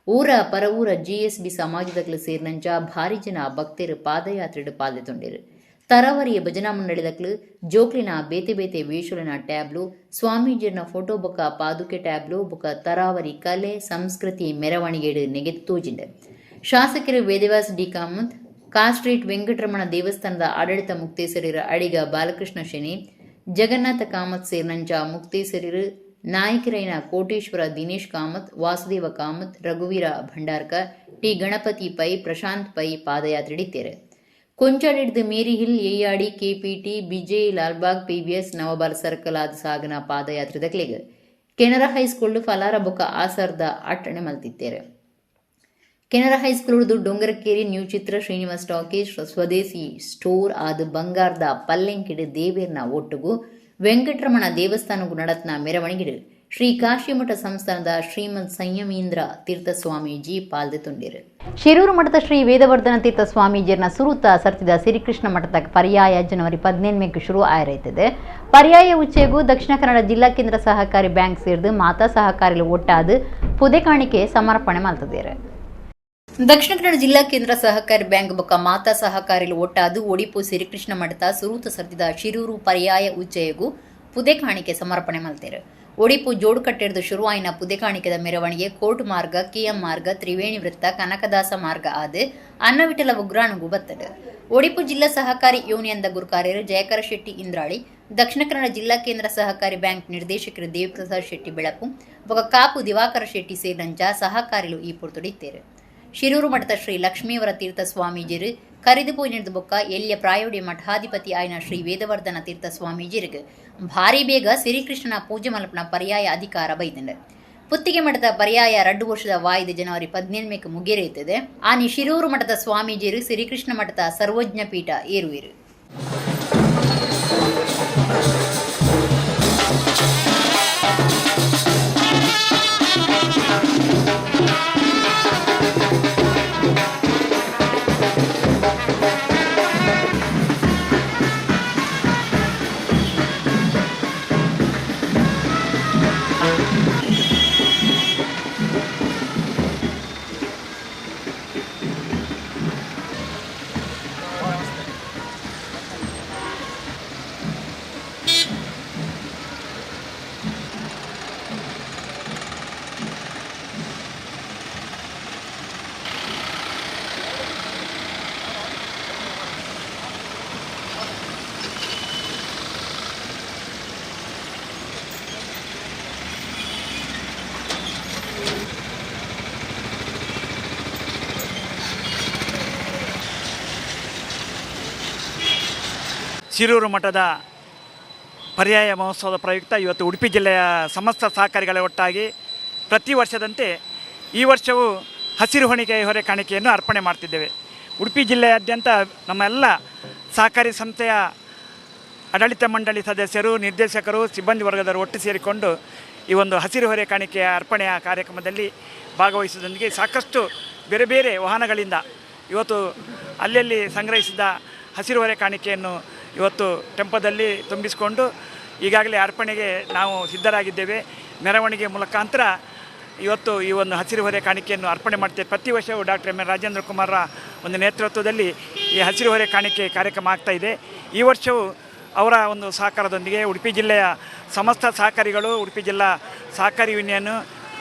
ಊರ ಪರವೂರ ಜಿಎಸ್ಬಿ ಸಮಾಜದಕ್ಲು ಸೇರಿನಂಚ ಭಾರಿ ಜನ ಭಕ್ತರು ಪಾದಯಾತ್ರೆಡು ಪಾಲ್ಗೊಂಡಿರು. ತರವರಿಯ ಭಜನಾ ಮಂಡಳಿದಕ್ಲು ಜೋಕ್ಲಿನ ಬೇತೆ ಬೇತೆ ವೇಷಲಿನ ಟ್ಯಾಬ್ಲು, ಸ್ವಾಮೀಜಿಯರ್ನ ಫೋಟೋ ಬೊಕ್ಕ ಪಾದುಕೆ ಟ್ಯಾಬ್ಲು ಬೊಕ್ಕ ತರಾವರಿ ಕಲೆ ಸಂಸ್ಕೃತಿ ಮೆರವಣಿಗೆಡು ನೆಗೆದು ತೋಜಿಂಡ್. ಶಾಸಕರು Vedavyas D Kamath, car street Venkataramana ದೇವಸ್ಥಾನದ ಆಡಳಿತ ಮುಕ್ತೇಸರಿರ ಅಡಿಗ ಬಾಲಕೃಷ್ಣ ಶೆಣಿ, ಜಗನ್ನಾಥ ಕಾಮತ್ ಸೇರಿನಂಚ ಮುಕ್ತೇಸರಿರು ನಾಯಕರೈನ ಕೋಟೇಶ್ವರ ದಿನೇಶ್ ಕಾಮತ್, ವಾಸುದೇವ ಕಾಮತ್, ರಘುವೀರ ಭಂಡಾರ್ಕರ್, ಟಿ ಗಣಪತಿ ಪೈ, ಪ್ರಶಾಂತ್ ಪೈ ಪಾದಯಾತ್ರೆಡಿತ್ತೇರು. ಕೊಂಚಾಡಿಡ್ದು Mary hill, Yeyyadi, KPT, Bijay, Lalbagh, PVS, Navabharat circle ಆದ ಸಾಗನ ಪಾದಯಾತ್ರೆ ದಕ್ಲೆಗ್ ಕೆನರಾ ಹೈಸ್ಕೂಲ್ ಫಲಾರ ಬೊಕ್ಕ ಆಸರ್ದ ಅಟ್ಟಣೆ ಮಲ್ತಿತ್ತೇರು. ಕೆನರಾ ಹೈಸ್ಕೂಲ್ ಡೊಂಗರಕೇರಿ, ನ್ಯೂ ಚಿತ್ರ, ಶ್ರೀನಿವಾಸ್ ಟಾಕೀಸ್, ಸ್ವದೇಶಿ ಸ್ಟೋರ್ ಆದ ಬಂಗಾರದ ಪಲ್ಲೆಂಕಿಡು ದೇವೇರ್ನ ಒಟ್ಟುಗು ವೆಂಕಟರಮಣ ದೇವಸ್ಥಾನಗು ನಡತ್ನ ಮೆರವಣಿಗೆಡು ಶ್ರೀ ಕಾಶಿಮಠ ಸಂಸ್ಥಾನದ ಶ್ರೀಮದ್ ಸಂಯಮೀಂದ್ರ ತೀರ್ಥ ಸ್ವಾಮೀಜಿ ಪಾಲ್ದೆ ತುಂಡಿರು. ಶಿರೂರು ಮಠದ ಶ್ರೀ ವೇದವರ್ಧನ ತೀರ್ಥ ಸ್ವಾಮೀಜಿಯರ್ನ ಸುರುತ ಸರ್ತಿದ ಸಿರಿಕೃಷ್ಣ ಮಠದ ಪರ್ಯಾಯ ಜನವರಿ 17ಕ್ಕೆ ಶುರು ಆಯಿರೈತದೆ. ಪರ್ಯಾಯ ಉಚ್ಚೆಗೂ ದಕ್ಷಿಣ ಕನ್ನಡ ಜಿಲ್ಲಾ ಕೇಂದ್ರ ಸಹಕಾರಿ ಬ್ಯಾಂಕ್ ಸೇರಿದು ಮಾತಾ ಸಹಕಾರಿಲು ಒಟ್ಟಾದ ಪುದೆ ಕಾಣಿಕೆ ಸಮರ್ಪಣೆ ಮಾಡ್ತಿದ್ದಾರೆ. ದಕ್ಷಿಣ ಕನ್ನಡ ಜಿಲ್ಲಾ ಕೇಂದ್ರ ಸಹಕಾರಿ ಬ್ಯಾಂಕ್ ಬೊಕ್ಕ ಮಾತಾ ಸಹಕಾರಿಲು ಒಟ್ಟಾದು ಒಡಿಪು ಸಿರಿಕೃಷ್ಣ ಮಠದ ಸುರೂತ ಸರ್ತಿದ ಶಿರೂರು ಪರ್ಯಾಯ ಉಚ್ಚಯಗೂ ಪುದೆ ಕಾಣಿಕೆ ಸಮರ್ಪಣೆ ಮಲ್ತೇರು. ಒಡಿಪು ಜೋಡುಕಟ್ಟೆಡ್ದು ಶುರುವಾಯಿನ ಪುದೆ ಕಾಣಿಕೆದ ಮೆರವಣಿಗೆ ಕೋರ್ಟ್ ಮಾರ್ಗ, ಕೆಎಂ ಮಾರ್ಗ, ತ್ರಿವೇಣಿ ವೃತ್ತ, ಕನಕದಾಸ ಮಾರ್ಗ ಆದ ಅನ್ನವಿಠಲ ಉಗ್ರಾಣಗು ಬತ್ತಡು. ಒಡಿಪು ಜಿಲ್ಲಾ ಸಹಕಾರಿ ಯೂನಿಯನ್ದ ಗುರುಕಾರ್ಯರು ಜಯಕರ ಶೆಟ್ಟಿ ಇಂದ್ರಾಳಿ, ದಕ್ಷಿಣ ಕನ್ನಡ ಜಿಲ್ಲಾ ಕೇಂದ್ರ ಸಹಕಾರಿ ಬ್ಯಾಂಕ್ ನಿರ್ದೇಶಕರು ದೇವಪ್ರಸಾದ್ ಶೆಟ್ಟಿ ಬೆಳಪು ಬೊಕ್ಕ ಕಾಪು ದಿವಾಕರ ಶೆಟ್ಟಿ ಸೇರಿದಂಚ ಸಹಕಾರಿಲು ಈ ಪೊರ್ತುಡಿತ್ತೇರು. ಶಿರೂರು ಮಠದ ಶ್ರೀ ಲಕ್ಷ್ಮೀವರ ತೀರ್ಥ ಸ್ವಾಮೀಜಿರು ಕರಿದು ಪೋಯಿನಿಡ್ದು ಬೊಕ್ಕ ಎಲ್ಯ ಪ್ರಾಯೋಡಿ ಮಠಾಧಿಪತಿ ಆಯ್ನ ಶ್ರೀ ವೇದವರ್ಧನ ತೀರ್ಥ ಸ್ವಾಮೀಜಿರಿಗೆ ಭಾರಿ ಬೇಗ ಸಿರಿಕೃಷ್ಣನ ಪೂಜೆ ಮಲ್ಪನ ಪರ್ಯಾಯ ಅಧಿಕಾರ ಬೈದಂಡು. ಪುತ್ತಿಗೆ ಮಠದ ಪರ್ಯಾಯ 2 ವರ್ಷದ ವಾಯ್ದೆ ಜನವರಿ 17ಕ್ಕೆ ಮುಗಿಯುತ್ತದೆ. ಆನಿ ಶಿರೂರು ಮಠದ ಸ್ವಾಮೀಜಿರು ಸಿರಿಕೃಷ್ಣ ಮಠದ ಸರ್ವಜ್ಞ ಪೀಠ ಏರುವಿರು. ಶಿರೂರು ಮಠದ ಪರ್ಯಾಯ ಮಹೋತ್ಸವದ ಪ್ರಯುಕ್ತ ಇವತ್ತು ಉಡುಪಿ ಜಿಲ್ಲೆಯ ಸಮಸ್ತ ಸಹಕಾರಿಗಳ ಒಟ್ಟಾಗಿ ಪ್ರತಿ ವರ್ಷದಂತೆ ಈ ವರ್ಷವೂ ಹಸಿರು ಹೊಣಿಕೆ ಹೊರೆ ಕಾಣಿಕೆಯನ್ನು ಅರ್ಪಣೆ ಮಾಡ್ತಿದ್ದೇವೆ. ಉಡುಪಿ ಜಿಲ್ಲೆಯಾದ್ಯಂತ ನಮ್ಮೆಲ್ಲ ಸಹಕಾರಿ ಸಂಸ್ಥೆಯ ಆಡಳಿತ ಮಂಡಳಿ ಸದಸ್ಯರು, ನಿರ್ದೇಶಕರು, ಸಿಬ್ಬಂದಿ ವರ್ಗದವರು ಒಟ್ಟು ಸೇರಿಕೊಂಡು ಈ ಒಂದು ಹಸಿರು ಹೊರೆ ಕಾಣಿಕೆಯ ಅರ್ಪಣೆಯ ಕಾರ್ಯಕ್ರಮದಲ್ಲಿ ಭಾಗವಹಿಸುವುದರೊಂದಿಗೆ ಸಾಕಷ್ಟು ಬೇರೆ ಬೇರೆ ವಾಹನಗಳಿಂದ ಇವತ್ತು ಅಲ್ಲಲ್ಲಿ ಸಂಗ್ರಹಿಸಿದ ಹಸಿರು ಹೊರೆ ಕಾಣಿಕೆಯನ್ನು ಇವತ್ತು ಟೆಂಪೋದಲ್ಲಿ ತುಂಬಿಸಿಕೊಂಡು ಈಗಾಗಲೇ ಅರ್ಪಣೆಗೆ ನಾವು ಸಿದ್ಧರಾಗಿದ್ದೇವೆ. ಮೆರವಣಿಗೆ ಮುಖಾಂತರ ಇವತ್ತು ಈ ಒಂದು ಹಸಿರು ಹೊರೆ ಕಾಣಿಕೆಯನ್ನು ಅರ್ಪಣೆ ಮಾಡ್ತೇವೆ. ಪ್ರತಿ ವರ್ಷವೂ ಡಾಕ್ಟರ್ ಎಂ ಎನ್ ರಾಜೇಂದ್ರ ಕುಮಾರ್ರ ಒಂದು ನೇತೃತ್ವದಲ್ಲಿ ಈ ಹಸಿರು ಹೊರೆ ಕಾಣಿಕೆ ಕಾರ್ಯಕ್ರಮ ಆಗ್ತಾಯಿದೆ. ಈ ವರ್ಷವೂ ಅವರ ಒಂದು ಸಹಕಾರದೊಂದಿಗೆ ಉಡುಪಿ ಜಿಲ್ಲೆಯ ಸಮಸ್ತ ಸಹಕಾರಿಗಳು, ಉಡುಪಿ ಜಿಲ್ಲಾ ಸಹಕಾರಿ ಯೂನಿಯನ್,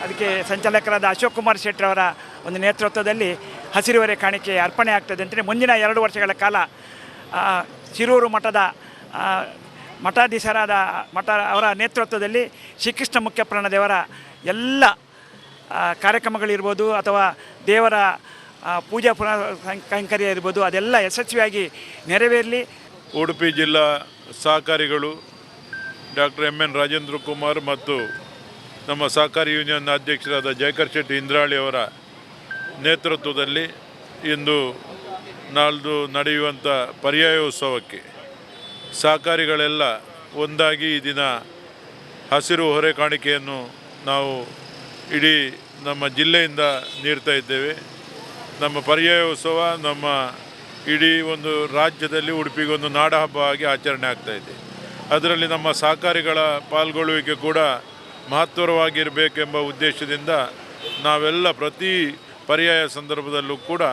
ಅದಕ್ಕೆ ಸಂಚಾಲಕರಾದ ಅಶೋಕ್ ಕುಮಾರ್ ಶೆಟ್ಟರವರ ಒಂದು ನೇತೃತ್ವದಲ್ಲಿ ಹಸಿರು ಹೊರೆ ಕಾಣಿಕೆ ಅರ್ಪಣೆ ಆಗ್ತದೆ ಅಂತಲೇ ಮುಂದಿನ 2 ವರ್ಷಗಳ ಕಾಲ ಶಿರೂರು ಮಠದ ಮಠಾಧೀಶರಾದ ಮಠ ಅವರ ನೇತೃತ್ವದಲ್ಲಿ ಶ್ರೀಕೃಷ್ಣ ಮುಖ್ಯಪ್ರಾಣದೇವರ ಎಲ್ಲ ಕಾರ್ಯಕ್ರಮಗಳಿರ್ಬೋದು ಅಥವಾ ದೇವರ ಪೂಜಾ ಪುನಃ ಕೈಂಕರ್ಯ ಇರ್ಬೋದು, ಅದೆಲ್ಲ ಯಶಸ್ವಿಯಾಗಿ ನೆರವೇರಲಿ. ಉಡುಪಿ ಜಿಲ್ಲಾ ಸಹಕಾರಿಗಳು doctor M N Rajendra Kumar ಮತ್ತು ನಮ್ಮ ಸಹಕಾರಿ ಯೂನಿಯನ್ ಅಧ್ಯಕ್ಷರಾದ ಜಯಕರ್ ಶೆಟ್ಟಿ ಇಂದ್ರಾಳಿ ಅವರ ನೇತೃತ್ವದಲ್ಲಿ ಇಂದು ನಾಳ್ದು ನಡೆಯುವಂಥ ಪರ್ಯಾಯೋತ್ಸವಕ್ಕೆ ಸಹಕಾರಿಗಳೆಲ್ಲ ಒಂದಾಗಿ ಈ ದಿನ ಹಸಿರು ಹೊರೆ ಕಾಣಿಕೆಯನ್ನು ನಾವು ಇಡೀ ನಮ್ಮ ಜಿಲ್ಲೆಯಿಂದ ನೀಡ್ತಾ ಇದ್ದೇವೆ. ನಮ್ಮ ಪರ್ಯಾಯೋತ್ಸವ ನಮ್ಮ ಇಡೀ ಒಂದು ರಾಜ್ಯದಲ್ಲಿ ಉಡುಪಿಗೊಂದು ನಾಡಹಬ್ಬವಾಗಿ ಆಚರಣೆ ಆಗ್ತಾಯಿದೆ. ಅದರಲ್ಲಿ ನಮ್ಮ ಸಹಕಾರಿಗಳ ಪಾಲ್ಗೊಳ್ಳುವಿಕೆ ಕೂಡ ಮಹತ್ವರವಾಗಿರಬೇಕೆಂಬ ಉದ್ದೇಶದಿಂದ ನಾವೆಲ್ಲ ಪ್ರತಿ ಪರ್ಯಾಯ ಸಂದರ್ಭದಲ್ಲೂ ಕೂಡ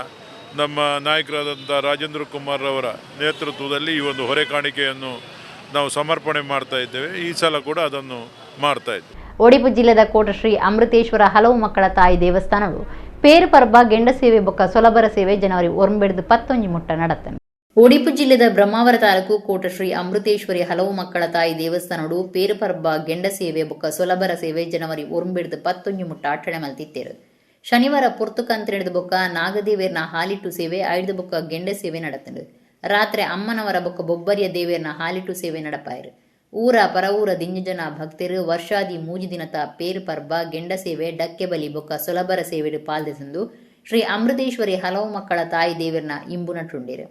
ನಮ್ಮ ನಾಯಕರಾದಂಥ ರಾಜೇಂದ್ರ ಕುಮಾರ್ ಅವರ ನೇತೃತ್ವದಲ್ಲಿ ಈ ಒಂದು ಹೊರೆ ಕಾಣಿಕೆಯನ್ನು ನಾವು ಸಮರ್ಪಣೆ ಮಾಡ್ತಾ ಇದ್ದೇವೆ. ಈ ಸಲ ಕೂಡ ಅದನ್ನು ಮಾಡ್ತಾ ಇದ್ದೇವೆ. ಒಡಿಪು ಜಿಲ್ಲೆದ ಕೋಟ ಶ್ರೀ ಅಮೃತೇಶ್ವರ ಹಲವು ಮಕ್ಕಳ ತಾಯಿ ದೇವಸ್ಥಾನವು ಪೇರು ಪರ್ಬ ಗೆಂಡ ಸೇವೆ ಬೊಕ್ಕ ಸೊಲಬರ ಸೇವೆ ಜನವರಿ 9 11 ಮುಟ್ಟ ನಡತನೆ. ಒಡಿಪು ಜಿಲ್ಲೆದ ಬ್ರಹ್ಮಾವರ ತಾಲೂಕು ಕೋಟ ಶ್ರೀ ಅಮೃತೇಶ್ವರಿ ಹಲವು ಮಕ್ಕಳ ತಾಯಿ ದೇವಸ್ಥಾನಡು ಪೇರು ಪರ್ಬ ಗೆಂಡ ಸೇವೆ ಬೊಕ್ಕ ಸೊಲಬರ ಸೇವೆ ಜನವರಿ 9 11 ಮುಟ್ಟ ಅಟ್ಟಣೆ ಮಲ್ತಿತ್ತೇರು. ಶನಿವಾರ ಪೊರ್ತುಕಂತ್ರೆಡ್ದು ಬೊಕ್ಕ ನಾಗದೇವೇರ್ನ ಹಾಲಿಟ್ಟು ಸೇವೆ, ಐದು ಬೊಕ್ಕ ಗೆಂಡ ಸೇವೆ ನಡತಂಡು. ರಾತ್ರಿ ಅಮ್ಮನವರ ಬೊಕ್ಕ ಬೊಬ್ಬರಿಯ ದೇವೇರ್ನ ಹಾಲಿಟ್ಟು ಸೇವೆ ನಡಪಾಯರು. ಊರ ಪರವೂರ ದಿಂಜನ ಭಕ್ತರು ವರ್ಷಾದಿ ಮೂಜಿ ದಿನತ ಪೇರು ಪರ್ಬ ಗೆಂಡ ಸೇವೆ ಡಕ್ಕೆ ಬಲಿ ಬೊಕ್ಕ ಸೊಲಬರ ಸೇವೆಡು ಪಾಲ್ದೆಸಂದು ಶ್ರೀ ಅಮೃತೇಶ್ವರಿ ಹಲವು ಮಕ್ಕಳ ತಾಯಿ ದೇವರ್ನ ಇಂಬು ನಟುಂಡಿರು.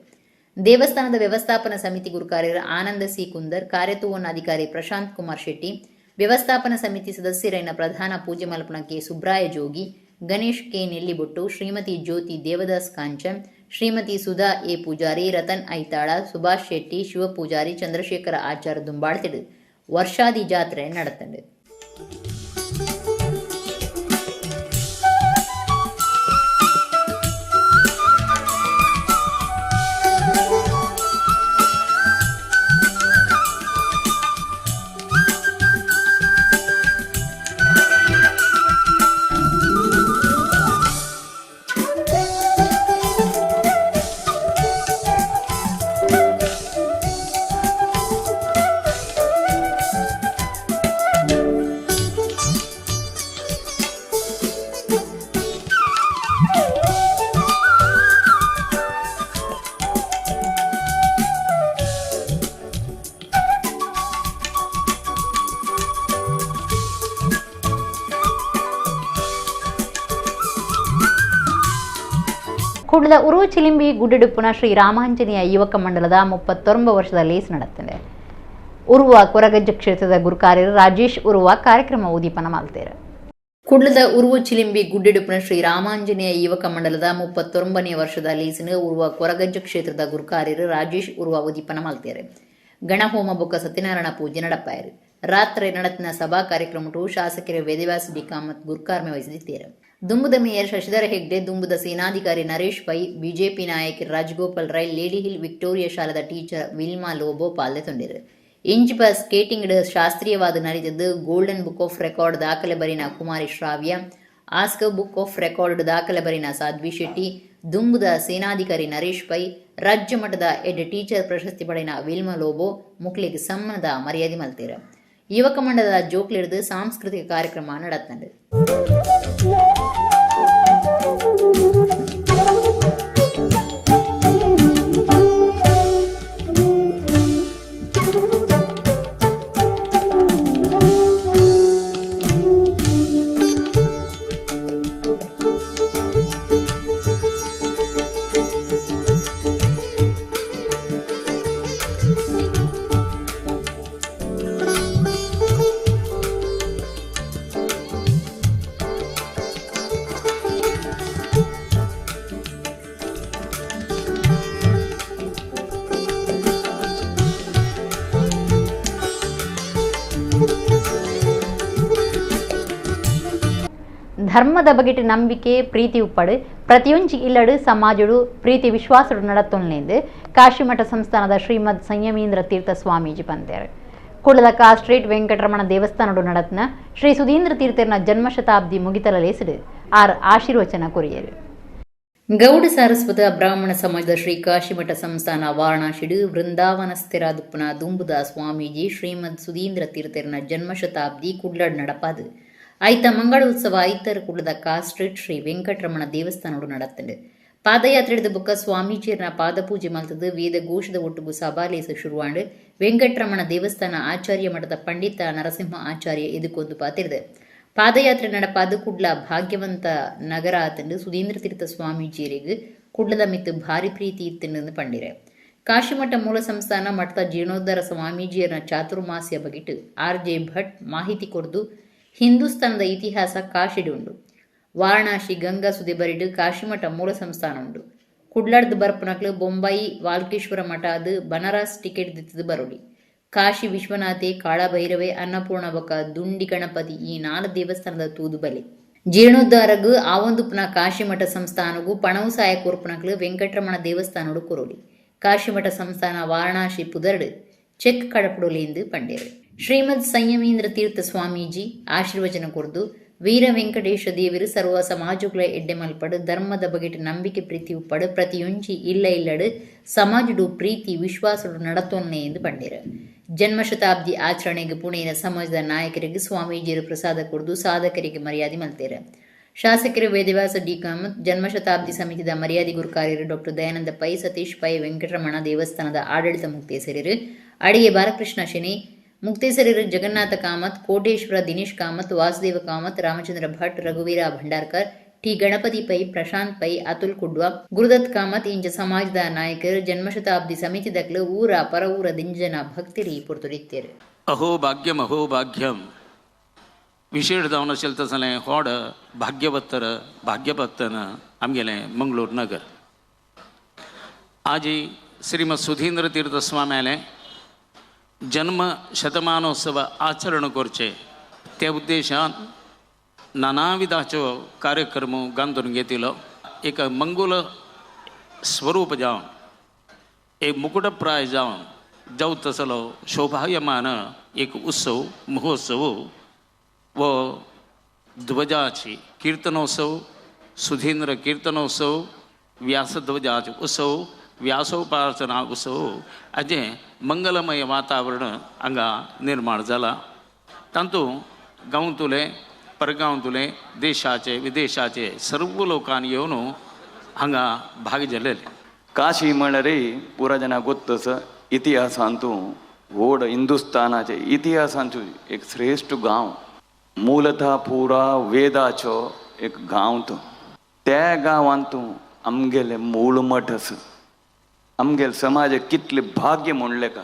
ದೇವಸ್ಥಾನದ ವ್ಯವಸ್ಥಾಪನಾ ಸಮಿತಿ ಗುರುಕಾರ್ಯರು ಆನಂದ ಸಿ ಕುಂದರ್, ಕಾರ್ಯತುವನ್ನಾಧಿಕಾರಿ ಪ್ರಶಾಂತ್ ಕುಮಾರ್ ಶೆಟ್ಟಿ, ವ್ಯವಸ್ಥಾಪನಾ ಸಮಿತಿ ಸದಸ್ಯರೈನ ಪ್ರಧಾನ ಪೂಜೆ ಮಲ್ಪನ ಕೆ ಸುಬ್ರಾಯ ಜೋಗಿ, ಗಣೇಶ್ ಕೆ ನೆಲ್ಲಿಬೊಟ್ಟು, ಶ್ರೀಮತಿ ಜ್ಯೋತಿ ದೇವದಾಸ್ ಕಾಂಚನ್, ಶ್ರೀಮತಿ ಸುಧಾ ಎ ಪೂಜಾರಿ, ರತನ್ ಐತಾಳ, ಸುಭಾಷ್ ಶೆಟ್ಟಿ, ಶಿವಪೂಜಾರಿ, ಚಂದ್ರಶೇಖರ ಆಚಾರ ದುಂಬಾಳ್ತಿಡು ವರ್ಷಾದಿ ಜಾತ್ರೆ ನಡತಂಡು. ಕುಡ್ಲದ ಉರು ಚಿಲಿಂಬಿ ಗುಡ್ಡೆಡುಪ್ಪುನ ಶ್ರೀ ರಾಮಾಂಜನೇಯ ಯುವಕ ಮಂಡಲದ 39 ವರ್ಷದ ಲೇಸ್ ನಡೆಯುತ್ತದೆ. ಉರುವ ಕೊರಗಜ್ಜ ಕ್ಷೇತ್ರದ ಗುರುಕಾರ್ಯರು ರಾಜೇಶ್ ಉರುವ ಕಾರ್ಯಕ್ರಮ ಉದ್ದೀಪನ ಮಾಡ್ತಾರೆ. ಕುಡ್ಲದ ಉರುವು ಚಿಲಿಂಬಿ ಗುಡ್ಡೆಡುಪ್ಪುನ ಶ್ರೀ ರಾಮಾಂಜನೇಯ ಯುವಕ ಮಂಡಲದ 39ನೇ ವರ್ಷದ ಲೇಸಿನ ಉರುವ ಕೊರಗಜ್ಜ ಕ್ಷೇತ್ರದ ಗುರುಕಾರ್ಯರು ರಾಜೇಶ್ ಉರುವ ಉದ್ದೀಪನ ಮಾಡ್ತಾರೆ. ಗಣಹೋಮ ಬೊಕ್ಕ ಸತ್ಯನಾರಾಯಣ ಪೂಜೆ ನಡಪಾಯರು. ರಾತ್ರಿ ನಡತಿನ ಸಭಾ ಕಾರ್ಯಕ್ರಮಟು ಶಾಸಕರ ವೇದವ್ಯಾಸ ಡಿ ಕಾಮತ್ ಗುರುಕಾರ್ಮೆ ವಹಿಸಿದ್ದಾರೆ. ದುಂಬುದ ಮೇಯರ್ ಶಶಿಧರ ಹೆಗ್ಡೆ, ದುಂಬುದ ಸೇನಾಧಿಕಾರಿ ನರೇಶ್ ಪೈ, ಬಿಜೆಪಿ ನಾಯಕಿ Rajagopal Rai, lady hill Victoria ಶಾಲದ ಟೀಚರ್ ವಿಲ್ಮಾ ಲೋಬೋ ಪಾಲ್ದೆ ತೊಂದಿರು. ಇಂಚಿಪ ಸ್ಕೇಟಿಂಗ್ ಶಾಸ್ತ್ರೀಯವಾದ ನರಿತದ್ದು ಗೋಲ್ಡನ್ ಬುಕ್ ಆಫ್ ರೆಕಾರ್ಡ್ ದಾಖಲೆ ಬರಿನ Kumari Shravya, Oscar book of record ದಾಖಲೆ ಬರಿನ ಸಾಧ್ವಿ ಶೆಟ್ಟಿ, ದುಂಬುದ ಸೇನಾಧಿಕಾರಿ ನರೇಶ್ ಪೈ, ರಾಜ್ಯ ಮಟ್ಟದ ಎಡ್ ಟೀಚರ್ ಪ್ರಶಸ್ತಿ ಪಡೆದ ವಿಲ್ಮಾ ಲೋಬೋ ಮುಕ್ಲಿಗೆ ಸಮ್ಮಾನದ ಮರ್ಯಾದೆ ಮಲ್ತೇರು. ಯುವಕ ಮಂಡಲದ ಜೋಕ್ಲಿಡ್ದು ಸಾಂಸ್ಕೃತಿಕ ಕಾರ್ಯಕ್ರಮ ನಡತ್ತಂಡು. ಧರ್ಮದ ಬಗೆಟ್ ನಂಬಿಕೆ ಪ್ರೀತಿ ಉಪ್ಪಡು ಪ್ರತಿಯೊಂಜಿ ಇಲ್ಲಡು ಸಮಾಜಡು ಪ್ರೀತಿ ವಿಶ್ವಾಸಡು ನಡತೊನ್ಲೆಂದು ಕಾಶಿಮಠ ಸಂಸ್ಥಾನದ ಶ್ರೀಮದ್ ಸಂಯಮೀಂದ್ರ ತೀರ್ಥ ಸ್ವಾಮೀಜಿ ಪಂತೇರು. ಕುಳ್ಳದ ಕಾ ಸ್ಟ್ರೀಟ್ ವೆಂಕಟರಮಣ ದೇವಸ್ಥಾನಡು ನಡತ್ನ ಶ್ರೀ ಸುಧೀಂದ್ರ ತೀರ್ಥರ್ನ ಜನ್ಮಶತಾಬ್ದಿ ಮುಗಿತಲಲೇಸಿಡು ಆರ್ ಆಶೀರ್ವಚನ ಕೊರಿಯರು. ಗೌಡ ಸಾರಸ್ವತ ಬ್ರಾಹ್ಮಣ ಸಮಾಜದ ಶ್ರೀ ಕಾಶಿಮಠ ಸಂಸ್ಥಾನ ವಾರಣಾಸಿಡು ವೃಂದಾವನಸ್ಥಿರಾದುಪ್ಪನ ದುಂಬುದ ಸ್ವಾಮೀಜಿ ಶ್ರೀಮದ್ ಸುಧೀಂದ್ರ ತೀರ್ಥರ್ನ ಜನ್ಮಶತಾಬ್ದಿ ಕುಡ್ಲಡ್ ನಡಪಾದು ಐತ ಮಂಗಳ ಉತ್ಸವ ಐತರ ಕುಡ್ಲದ ಕಾ ಸ್ಟ್ರೀಟ್ ಶ್ರೀ ವೆಂಕಟರಮಣ ದೇವಸ್ಥಾನಡು ನಡತ್ತಂಡು. ಪಾದಯಾತ್ರೆದ ಬುಕ್ಕ ಸ್ವಾಮೀಜಿಯರ್ನ ಪಾದಪೂಜೆ ಮಲ್ತದು ವೇದ ಘೋಷದ ಒಟ್ಟುಗು ಸಭಾಲೇಸ ಶುರುವಾಂಡು ವೆಂಕಟರಮಣ ದೇವಸ್ಥಾನ ಆಚಾರ್ಯ ಮಠದ ಪಂಡಿತ ನರಸಿಂಹ ಆಚಾರ್ಯ ಎದುಕೊಂದು ಪಾತಿರ್ದು. ಪಾದಯಾತ್ರೆ ನಡಪಾದು ಕುಡ್ಲ ಭಾಗ್ಯವಂತ ನಗರ ಆತಂಡು ಸುಧೀಂದ್ರ ತೀರ್ಥ ಸ್ವಾಮೀಜಿಯರಿಗೆ ಕುಡ್ಲದ ಮಿತ್ತು ಭಾರಿ ಪ್ರೀತಿ ಇತ್ತಂಡು ಪಂಡಿರೆ. ಕಾಶಿಮಠ ಮೂಲ ಸಂಸ್ಥಾನ ಮಠದ ಜೀರ್ಣೋದ್ಧಾರ ಸ್ವಾಮೀಜಿಯರ್ನ ಚಾತುರ್ಮಾಸ್ಯ ಬಗಿಟ್ಟು ಆರ್ ಜೆ ಭಟ್ ಮಾಹಿತಿ ಕೊರ್ದು ಹಿಂದೂಸ್ತಾನದ ಇತಿಹಾಸ ಕಾಶಿಡು ಉಂಡು. ವಾರಣಾಸಿ ಗಂಗಾ ಸುದೆ ಬರಿಡು ಕಾಶಿಮಠ ಮೂಲ ಸಂಸ್ಥಾನ ಉಂಡು. ಕುಡ್ಲಾಡ್ದು ಬರ್ಪನಕ್ಲು ಬೊಂಬಾಯಿ ವಾಲ್ಕೇಶ್ವರ ಮಠ ಅದು ಬನಾರಸ್ ಟಿಕೆಟ್ ದಿತ್ತದು ಬರೋಡಿ. ಕಾಶಿ ವಿಶ್ವನಾಥೆ ಕಾಳಭೈರವೆ ಅನ್ನಪೂರ್ಣ ಬೊಕ ದುಂಡಿ ಗಣಪತಿ ಈ ನಾಲ್ ದೇವಸ್ಥಾನದ ತೂದು ಬಲೆ. ಜೀರ್ಣೋದ್ಧಾರಗು ಆವೊಂದುಪುನ ಕಾಶಿಮಠ ಸಂಸ್ಥಾನಗು ಪಣವು ಸಾಯ ಕೊರ್ಪುನಕ್ಲು ವೆಂಕಟರಮಣ ದೇವಸ್ಥಾನಡು ಕೊರೋಲಿ. ಕಾಶಿಮಠ ಸಂಸ್ಥಾನ ವಾರಣಾಸಿ ಪುದರ್ಡು ಚೆಕ್ ಕಡಪಡೋಲಿ ಎಂದು ಪಂಡೇರು. ಶ್ರೀಮದ್ ಸಂಯಮೀಂದ್ರ ತೀರ್ಥ ಸ್ವಾಮೀಜಿ ಆಶೀರ್ವಚನ ಕೊರ್ದು ವೀರ ವೆಂಕಟೇಶ ದೇವರು ಸರ್ವ ಸಮಾಜಗಳ ಎಡ್ಡೆ ಮಲ್ಪಡು ಧರ್ಮದ ಬಗೆಟ್ ನಂಬಿಕೆ ಪ್ರೀತಿ ಉಪ್ಪಡು ಪ್ರತಿಯೊಂಜಿ ಇಲ್ಲ ಇಲ್ಲಡು ಸಮಾಜಡು ಪ್ರೀತಿ ವಿಶ್ವಾಸಡು ನಡತೊನ್ನೆ ಎಂದು ಪಂಡೇರು. ಜನ್ಮಶತಾಬ್ದಿ ಆಚರಣೆಗೆ ಪುಣೆಯ ಸಮಾಜದ ನಾಯಕರಿಗೆ ಸ್ವಾಮೀಜಿಯರು ಪ್ರಸಾದ ಕೊಡ್ದು ಸಾಧಕರಿಗೆ ಮರ್ಯಾದೆ ಮಲ್ತೇರು. ಶಾಸಕರು ವೇದವ್ಯಾಸ ಡಿ ಕಾಮತ್, ಜನ್ಮಶತಾಬ್ದಿ ಸಮಿತಿದ ಮರ್ಯಾದೆ ಗುರುಕಾರ್ಯರು ಡಾಕ್ಟರ್ ದಯಾನಂದ ಪೈ, ಸತೀಶ್ ಪೈ, ವೆಂಕಟರಮಣ ದೇವಸ್ಥಾನದ ಆಡಳಿತ ಮುಕ್ತೇಸರರು ಅಡಿಗೆ ಬಾಲಕೃಷ್ಣ ಶೆಣಿ, ಮುಕ್ತೇಸರರು ಜಗನ್ನಾಥ ಕಾಮತ್, ಕೋಟೇಶ್ವರ ದಿನೇಶ್ ಕಾಮತ್, ವಾಸುದೇವ ಕಾಮತ್, ರಾಮಚಂದ್ರ ಭಟ್, ರಘುವೀರ ಭಂಡಾರ್ಕರ್, ಟಿ ಗಣಪತಿ ಪೈ, ಪ್ರಶಾಂತ್ ಪೈ, ಅತುಲ್ ಕುಡ್ವಾ, ಗುರುದತ್ ಕಾಮತ್ ಇಂಚ ಸಮಾಜದ ನಾಯಕರು ಜನ್ಮಶತಾಬ್ದಿ ಸಮಿತಿದಕ್ಲು ಊರ ಪರ ಊರ ದಿಂಜನ ಭಕ್ತರಿ ಪುರ್ತುರಿತ್ತೇರು. ಅಹೋಭಾಗ್ಯಂ ಅಹೋಭಾಗ್ಯಂ विशेष जावन आशिल्लें तसलें होड भाग्यवत्तर भाग्यपत्तन आमगेलें मंगळूर नगर. आजी श्रीमद सुधींद्र तीर्थ स्वाम्यालें जन्म शतमानोत्सव आचरण करचें त्या उद्देशान नानाविधाचो कार्यक्रम गांधून घेतिलो. एक मंगूल स्वरूप जावन एक मुकुटप्राय जावन जावं तसलो शोभायमान एक उत्सव महोत्सव वो ध्वजाची कीर्तनोत्सव सुधींद्र कीर्तनोत्सव व्यासध्वजाचे उत्सव व्यासोपासना उत्सव हाजें मंगलमय वातावरण हांगा निर्माण जाला. तातूंत गांवतुले परगांवतुले देशाचे विदेशाचे सर्व लोकांनी येवन हांगा भाग जालेले. काशी म्हळ्यार पुरा जना गोत्तस इतिहासांतू व्हड हिंदुस्तानाचे इतिहासांचो एक श्रेश्ठ गांव, मूलतः पुरा वेदाचो एक गांव तो. त्या गांवांतू आमगेले मूळ मठ आसा. आमगेले समाजाक कितले भाग्य म्हणलें का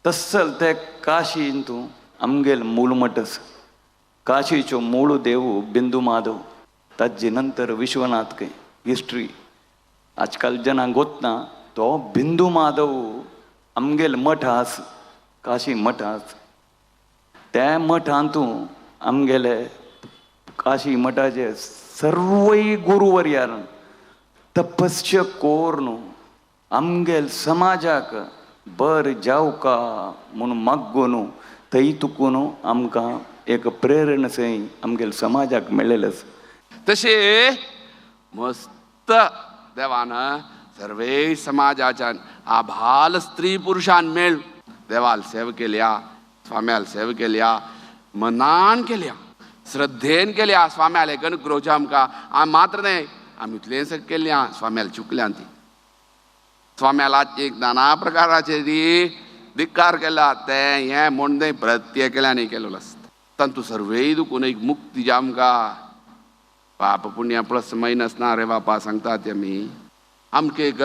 तस्सल ते काशींतू आमगेले मूळ मठ आसा. काशीचो मूळ देव बिंदू माधव, ताजे नंतर विश्वनाथ खंय हिस्ट्री आजकाल जनांक गोतना तो बिंदू माधव आमगेले मठ आसा, काशी मठ आसा. त्या मठांतू आमगेले काशी मठाचे सर्वय गुरुवर्यान तपस्या कोर न्हू आमगेल समाजाक बर जावका म्हूण मागो न्हू थंय तुकून आमकां एक प्रेरणा सय आमगेल समाजाक मेळ्ळेलें आसा. तशें मस्त देवान सर्वे समाजाच्यान आभाल स्त्री पुरुषान मेळ देवाल सेवा केल्या, स्वाम्याल सेवा केल्या, मनान केल्या, श्रद्धेन केल्या. स्वाम्याल अनुग्रह आमकां आमी मात्र न्हय आमी इतलें सगळें केल्या स्वाम्याल चुकल्या ती. स्वाम्याल एक नाना प्रकाराचे ती धिक्कार केला तें हें म्हूण न्हय प्रत्येकल्यान केलेलो आसता. तांतू सर्वेय दुखून एक मुक्ती आमकां पाप पुण्य प्लस मायनस ना रे बापा सांगता ते आमी. आमकां एक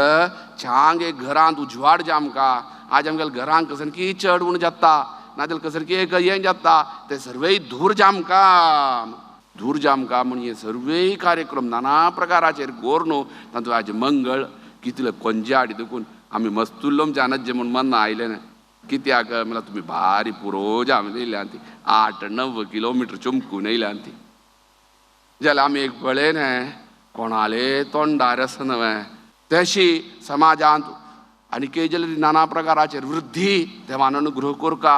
छांग एक घरांत उजवाड जे आमकां आज आमगेल्या घरांत कसर की चड उण जाता नाजाल्यार कसर की एक हें जाता ते सर्वेय धूर जामकां धूर जामकां म्हूण हे सर्वेय कार्यक्रम नाना प्रकाराचेर गोर न्हू तातूंत आज मंगळ कितले कोंजे हाडी देखून आमी मस्तुल्लोम जानत जे म्हूण मन्ना आयलें ना कित्याक म्हणल्यार तुमी भारी पुरो जावन येयल्या ती 8-9 किलोमिटर चमकून येयल्या ती. जाल्यार आमी एक पळयलें कोणाले तोंडार आसा नवें तशी समाजांत आनी केजल नाना प्रकाराचेर वृद्धी देवान अनुग्रह कोरका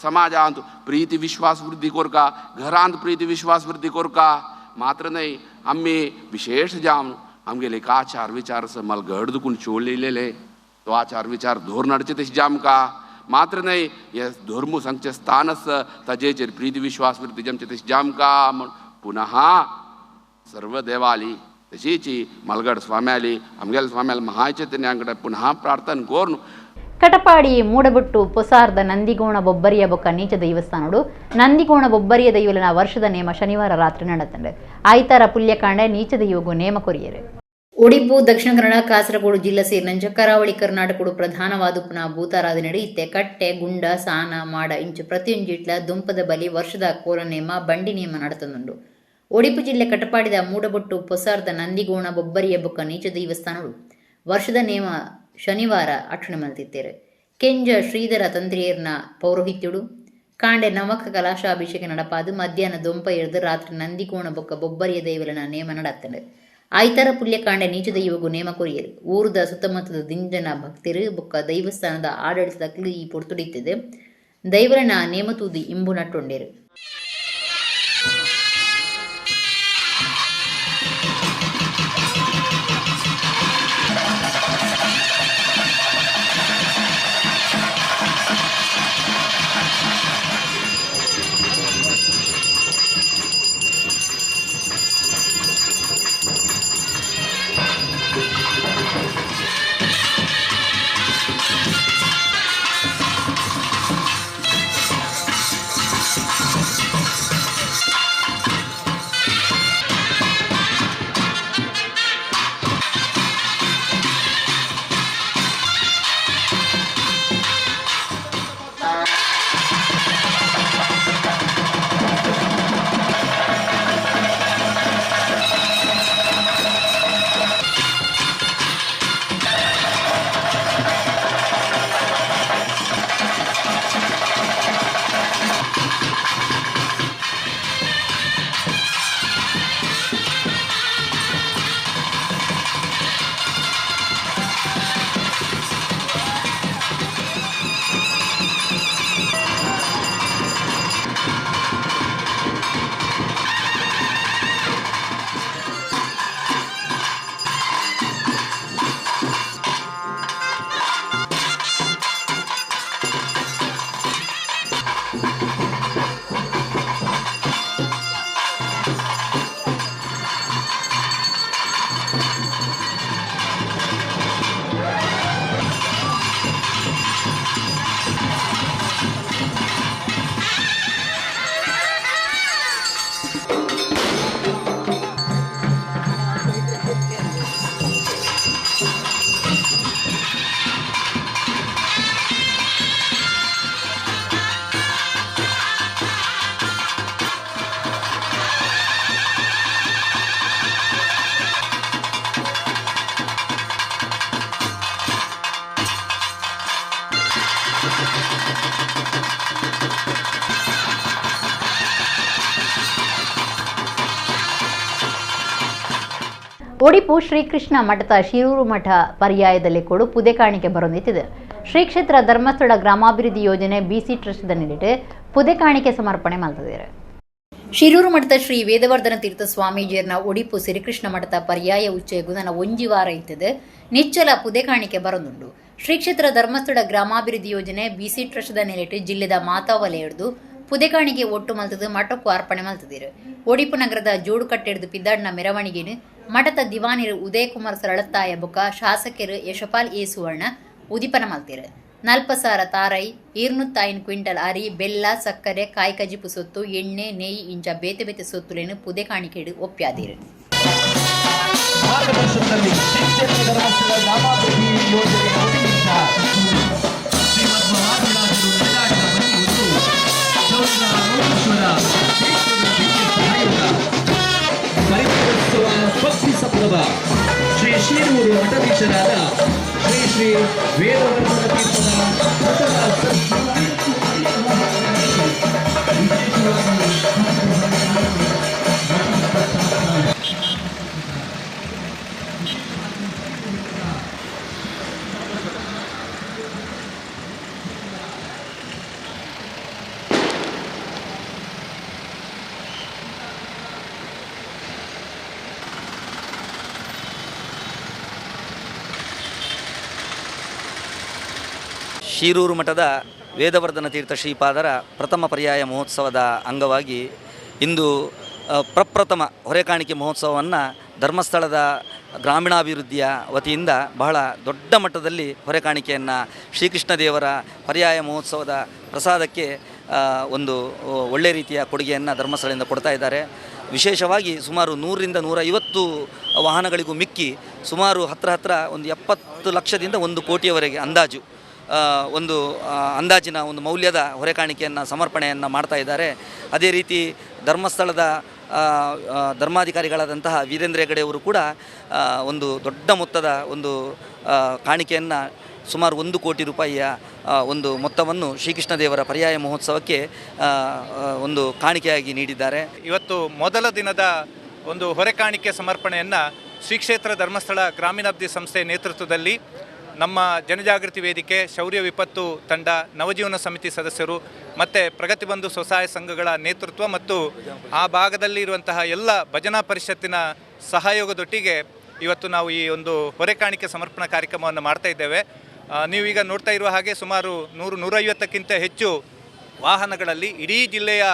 समाजांत प्रीती विश्वास वृद्धी कोरका घरांत प्रीती विश्वास वृद्धी कोरका मात्र न्हय आमी विशेष जावन आमगेले एक आचार विचार आसा मला घड दुखून चोळलेले तो आचार विचार धोर नडचे तशें जामका मात्र न्हय हे धर्म सांगचें स्थान आसा ताजेचेर प्रीती विश्वास वृद्धी जमचे तशें जामका म्हण पुनः सर्व देवाली तशीच मलगड स्वाम्याली आमगेले स्वाम्याली महाचैतन्यांकडे पुनः प्रार्थना करून ಕಟಪಾಡಿ ಮೂಡಬುಟ್ಟು ಪೊಸಾರ್ದ ನಂದಿಗೋಣ ಬೊಬ್ಬರಿಯ ಬೊಕ್ಕ ನೀಚ ದೈವಸ್ಥಾನಡು ನಂದಿಗೋಣ ಬೊಬ್ಬರಿಯ ದೈವಲನ ವರ್ಷದ ನೇಮ ಶನಿವಾರ ರಾತ್ರಿ ನಡೆತಂಡು ಆಯ್ತಾರ ಪುಲ್ಯಕಾಂಡೆ ನೀಚ ದೈವಗೂ ನೇಮ ಕೊರಿಯರು. ಒಡಿಪು ದಕ್ಷಿಣ ಕನ್ನಡ ಕಾಸರಗೋಡು ಜಿಲ್ಲೆ ಸೇರಿನಂಚ ಕರಾವಳಿ ಕರ್ನಾಟಕಡು ಪ್ರಧಾನವಾದುಪುನ ಭೂತಾರಾಧನೆಡು ಇತ್ತೆ ಕಟ್ಟೆ ಗುಂಡ ಸಾನ ಮಾಡ ಇಂಚು ಪ್ರತಿಯೊಂಜಿಟ್ಲ ದುಂಪದ ಬಲಿ ವರ್ಷದ ಕೋಲ ನೇಮ ಬಂಡಿ ನೇಮ ನಡೆತಂದುಂಡು. ಒಡಿಪು ಜಿಲ್ಲೆ ಕಟಪಾಡಿದ ಮೂಡಬೊಟ್ಟು ಪೊಸಾರ್ದ ನಂದಿಗೋಣ ಬೊಬ್ಬರಿಯ ಬೊಕ್ಕ ನೀಚ ದೈವಸ್ಥಾನಡು ವರ್ಷದ ನೇಮ ಶನಿವಾರ ಅಕ್ಷಣೆ ಮಲ್ತಿತ್ತೇರು. ಕೆಂಜ ಶ್ರೀಧರ ತಂತ್ರಿಯರ್ನ ಪೌರೋಹಿತ್ಯುಡು ಕಾಂಡೆ ನವಕ ಕಲಾಶಾಭಿಷೇಕ ನಡಪಾದು ಮಧ್ಯಾಹ್ನ ದೊಂಪ ಎರ್ದು ರಾತ್ರಿ ನಂದಿಗೋಣ ಬೊಕ್ಕ ಬೊಬ್ಬರಿಯ ದೈವಲನ ನೇಮ ನಡತ್ತಂಡು. ಆಯ್ತಾರ ಪುಲ್ಯಕಾಂಡೆ ನೀಚ ದೈವಗೂ ನೇಮ ಕೊರಿಯರು. ಊರುದ ಸುತ್ತಮುತ್ತದ ದಿಂಜನ ಭಕ್ತರು ಬೊಕ್ಕ ದೈವಸ್ಥಾನದ ಆಡಳಿತದಕ್ಲು ಈ ಪೊರ್ತುಡಿತ್ತದೆ ದೈವಲನ ನೇಮ ತೂದು ಇಂಬು ನಟ್ಟೊಂಡೇರು. ಒಡಿಪು ಶ್ರೀಕೃಷ್ಣ ಮಠದ ಶಿರೂರು ಮಠ ಪರ್ಯಾಯದಲ್ಲಿ ಕೊಡು ಪುದೆ ಕಾಣಿಕೆ ಬರೊಂದಿತ್ತಿದೆ. ಶ್ರೀ ಕ್ಷೇತ್ರ ಧರ್ಮಸ್ಥಳ ಗ್ರಾಮಾಭಿವೃದ್ಧಿ ಯೋಜನೆ ಬಿಸಿ ಟ್ರಸ್ಟ್ ನೀಡಿಟ್ಟು ಪುದೆ ಕಾಣಿಕೆ ಸಮರ್ಪಣೆ ಮಾಡ್ತಿದ್ದಾರೆ. ಶಿರೂರು ಮಠದ ಶ್ರೀ ವೇದವರ್ಧನ ತೀರ್ಥ ಸ್ವಾಮೀಜಿಯರ್ನ ಒಡಿಪು ಶ್ರೀಕೃಷ್ಣ ಮಠದ ಪರ್ಯಾಯ ಉಚ್ಚಯಗು ನನ್ನ ಒಂಜಿ ವಾರ ಇತ್ತದೆ ನಿಚ್ಚಲ ಪುದೆ ಕಾಣಿಕೆ ಬರೊಂದುಂಡು. ಶ್ರೀ ಕ್ಷೇತ್ರ ಧರ್ಮಸ್ಥಳ ಗ್ರಾಮಾಭಿವೃದ್ಧಿ ಯೋಜನೆ ಬಿಸಿ ಟ್ರಸ್ಟ್ ನೆಲೆಟ್ಟು ಜಿಲ್ಲೆದ ಮಾತಾ ವಲಯಡ್ದು ಪುದೆ ಕಾಣಿಕೆ ಒಟ್ಟು ಮಲ್ತದು ಮಠಕ್ಕೂ ಅರ್ಪಣೆ ಮಲ್ತದಿರು. ಒಡಿಪು ನಗರದ ಜೋಡುಕಟ್ಟೆಡ್ದು ಪಿದ್ದಾಡಿನ ಮೆರವಣಿಗೆನು ಮಠದ ದಿವಾನಿರು ಉದಯಕುಮಾರ್ ಸರಳತ್ತಾಯ ಬೊಕ್ಕ ಶಾಸಕರು ಯಶಪಾಲ್ ಎ ಸುವರ್ಣ ಉದಿಪನ ಮಲ್ತಿರು. ನಲ್ಪಸಾರ ತಾರೈ 205 ಕ್ವಿಂಟಲ್ ಅರಿ ಬೆಲ್ಲ ಸಕ್ಕರೆ ಕಾಯಿ ಕಜಿಪು ಸೊತ್ತು ಎಣ್ಣೆ ನೆಯ್ ಇಂಚ ಬೇತೆ ಬೇತೆ ಸೊತ್ತುಲೇನು ಪುದೆ ಕಾಣಿಕೆಡು ಒಪ್ಪ್ಯಾದಿರು. ಶ್ರೀ ಶಿರೂರು ಮಠಾಧೀಶರಾದ ಶ್ರೀ ಶ್ರೀ ವೇದವರ್ಧನ ತೀರ್ಥದ ಮಠದ ವಿಶೇಷವಾಗಿ ಶಿರೂರು ಮಠದ ವೇದವರ್ಧನ ತೀರ್ಥ ಶ್ರೀಪಾದರ ಪ್ರಥಮ ಪರ್ಯಾಯ ಮಹೋತ್ಸವದ ಅಂಗವಾಗಿ ಇಂದು ಪ್ರಪ್ರಥಮ ಹೊರೆಕಾಣಿಕೆ ಮಹೋತ್ಸವವನ್ನು ಧರ್ಮಸ್ಥಳದ ಗ್ರಾಮೀಣಾಭಿವೃದ್ಧಿಯ ವತಿಯಿಂದ ಬಹಳ ದೊಡ್ಡ ಮಟ್ಟದಲ್ಲಿ ಹೊರೆಕಾಣಿಕೆಯನ್ನು ಶ್ರೀಕೃಷ್ಣ ದೇವರ ಪರ್ಯಾಯ ಮಹೋತ್ಸವದ ಪ್ರಸಾದಕ್ಕೆ ಒಂದು ಒಳ್ಳೆಯ ರೀತಿಯ ಕೊಡುಗೆಯನ್ನು ಧರ್ಮಸ್ಥಳದಿಂದ ಕೊಡ್ತಾ ಇದ್ದಾರೆ. ವಿಶೇಷವಾಗಿ ಸುಮಾರು 100 ರಿಂದ 150 ವಾಹನಗಳಿಗೂ ಮಿಕ್ಕಿ ಸುಮಾರು ಹತ್ರ ಒಂದು 70 ಲಕ್ಷದಿಂದ 1 ಕೋಟಿಯವರೆಗೆ ಅಂದಾಜು ಒಂದು ಅಂದಾಜಿನ ಒಂದು ಮೌಲ್ಯದ ಹೊರೆಕಾಣಿಕೆಯನ್ನು ಸಮರ್ಪಣೆಯನ್ನು ಮಾಡ್ತಾ ಇದ್ದಾರೆ. ಅದೇ ರೀತಿ ಧರ್ಮಸ್ಥಳದ ಧರ್ಮಾಧಿಕಾರಿಗಳಾದಂತಹ ವೀರೇಂದ್ರ ಹೆಗಡೆಯವರು ಕೂಡ ಒಂದು ದೊಡ್ಡ ಮೊತ್ತದ ಒಂದು ಕಾಣಿಕೆಯನ್ನು ಸುಮಾರು 1 ಕೋಟಿ ರೂಪಾಯಿಯ ಒಂದು ಮೊತ್ತವನ್ನು ಶ್ರೀಕೃಷ್ಣ ದೇವರ ಪರ್ಯಾಯ ಮಹೋತ್ಸವಕ್ಕೆ ಒಂದು ಕಾಣಿಕೆಯಾಗಿ ನೀಡಿದ್ದಾರೆ. ಇವತ್ತು ಮೊದಲ ದಿನದ ಒಂದು ಹೊರೆಕಾಣಿಕೆ ಸಮರ್ಪಣೆಯನ್ನು ಶ್ರೀ ಕ್ಷೇತ್ರ ಧರ್ಮಸ್ಥಳ ಗ್ರಾಮೀಣಾಭಿವೃದ್ಧಿ ಸಂಸ್ಥೆಯ ನೇತೃತ್ವದಲ್ಲಿ ನಮ್ಮ ಜನಜಾಗೃತಿ ವೇದಿಕೆ, ಶೌರ್ಯ ವಿಪತ್ತು ತಂಡ, ನವಜೀವನ ಸಮಿತಿ ಸದಸ್ಯರು ಮತ್ತು ಪ್ರಗತಿ ಬಂಧು ಸ್ವಸಹಾಯ ಸಂಘಗಳ ನೇತೃತ್ವ ಮತ್ತು ಆ ಭಾಗದಲ್ಲಿ ಇರುವಂತಹ ಎಲ್ಲ ಭಜನಾ ಪರಿಷತ್ತಿನ ಸಹಯೋಗದೊಟ್ಟಿಗೆ ಇವತ್ತು ನಾವು ಈ ಒಂದು ಹೊರೆಕಾಣಿಕೆ ಸಮರ್ಪಣಾ ಕಾರ್ಯಕ್ರಮವನ್ನು ಮಾಡ್ತಾ ಇದ್ದೇವೆ. ನೀವೀಗ ನೋಡ್ತಾ ಇರುವ ಹಾಗೆ ಸುಮಾರು 100-150ಕ್ಕಿಂತ ಹೆಚ್ಚು ವಾಹನಗಳಲ್ಲಿ ಇಡೀ ಜಿಲ್ಲೆಯ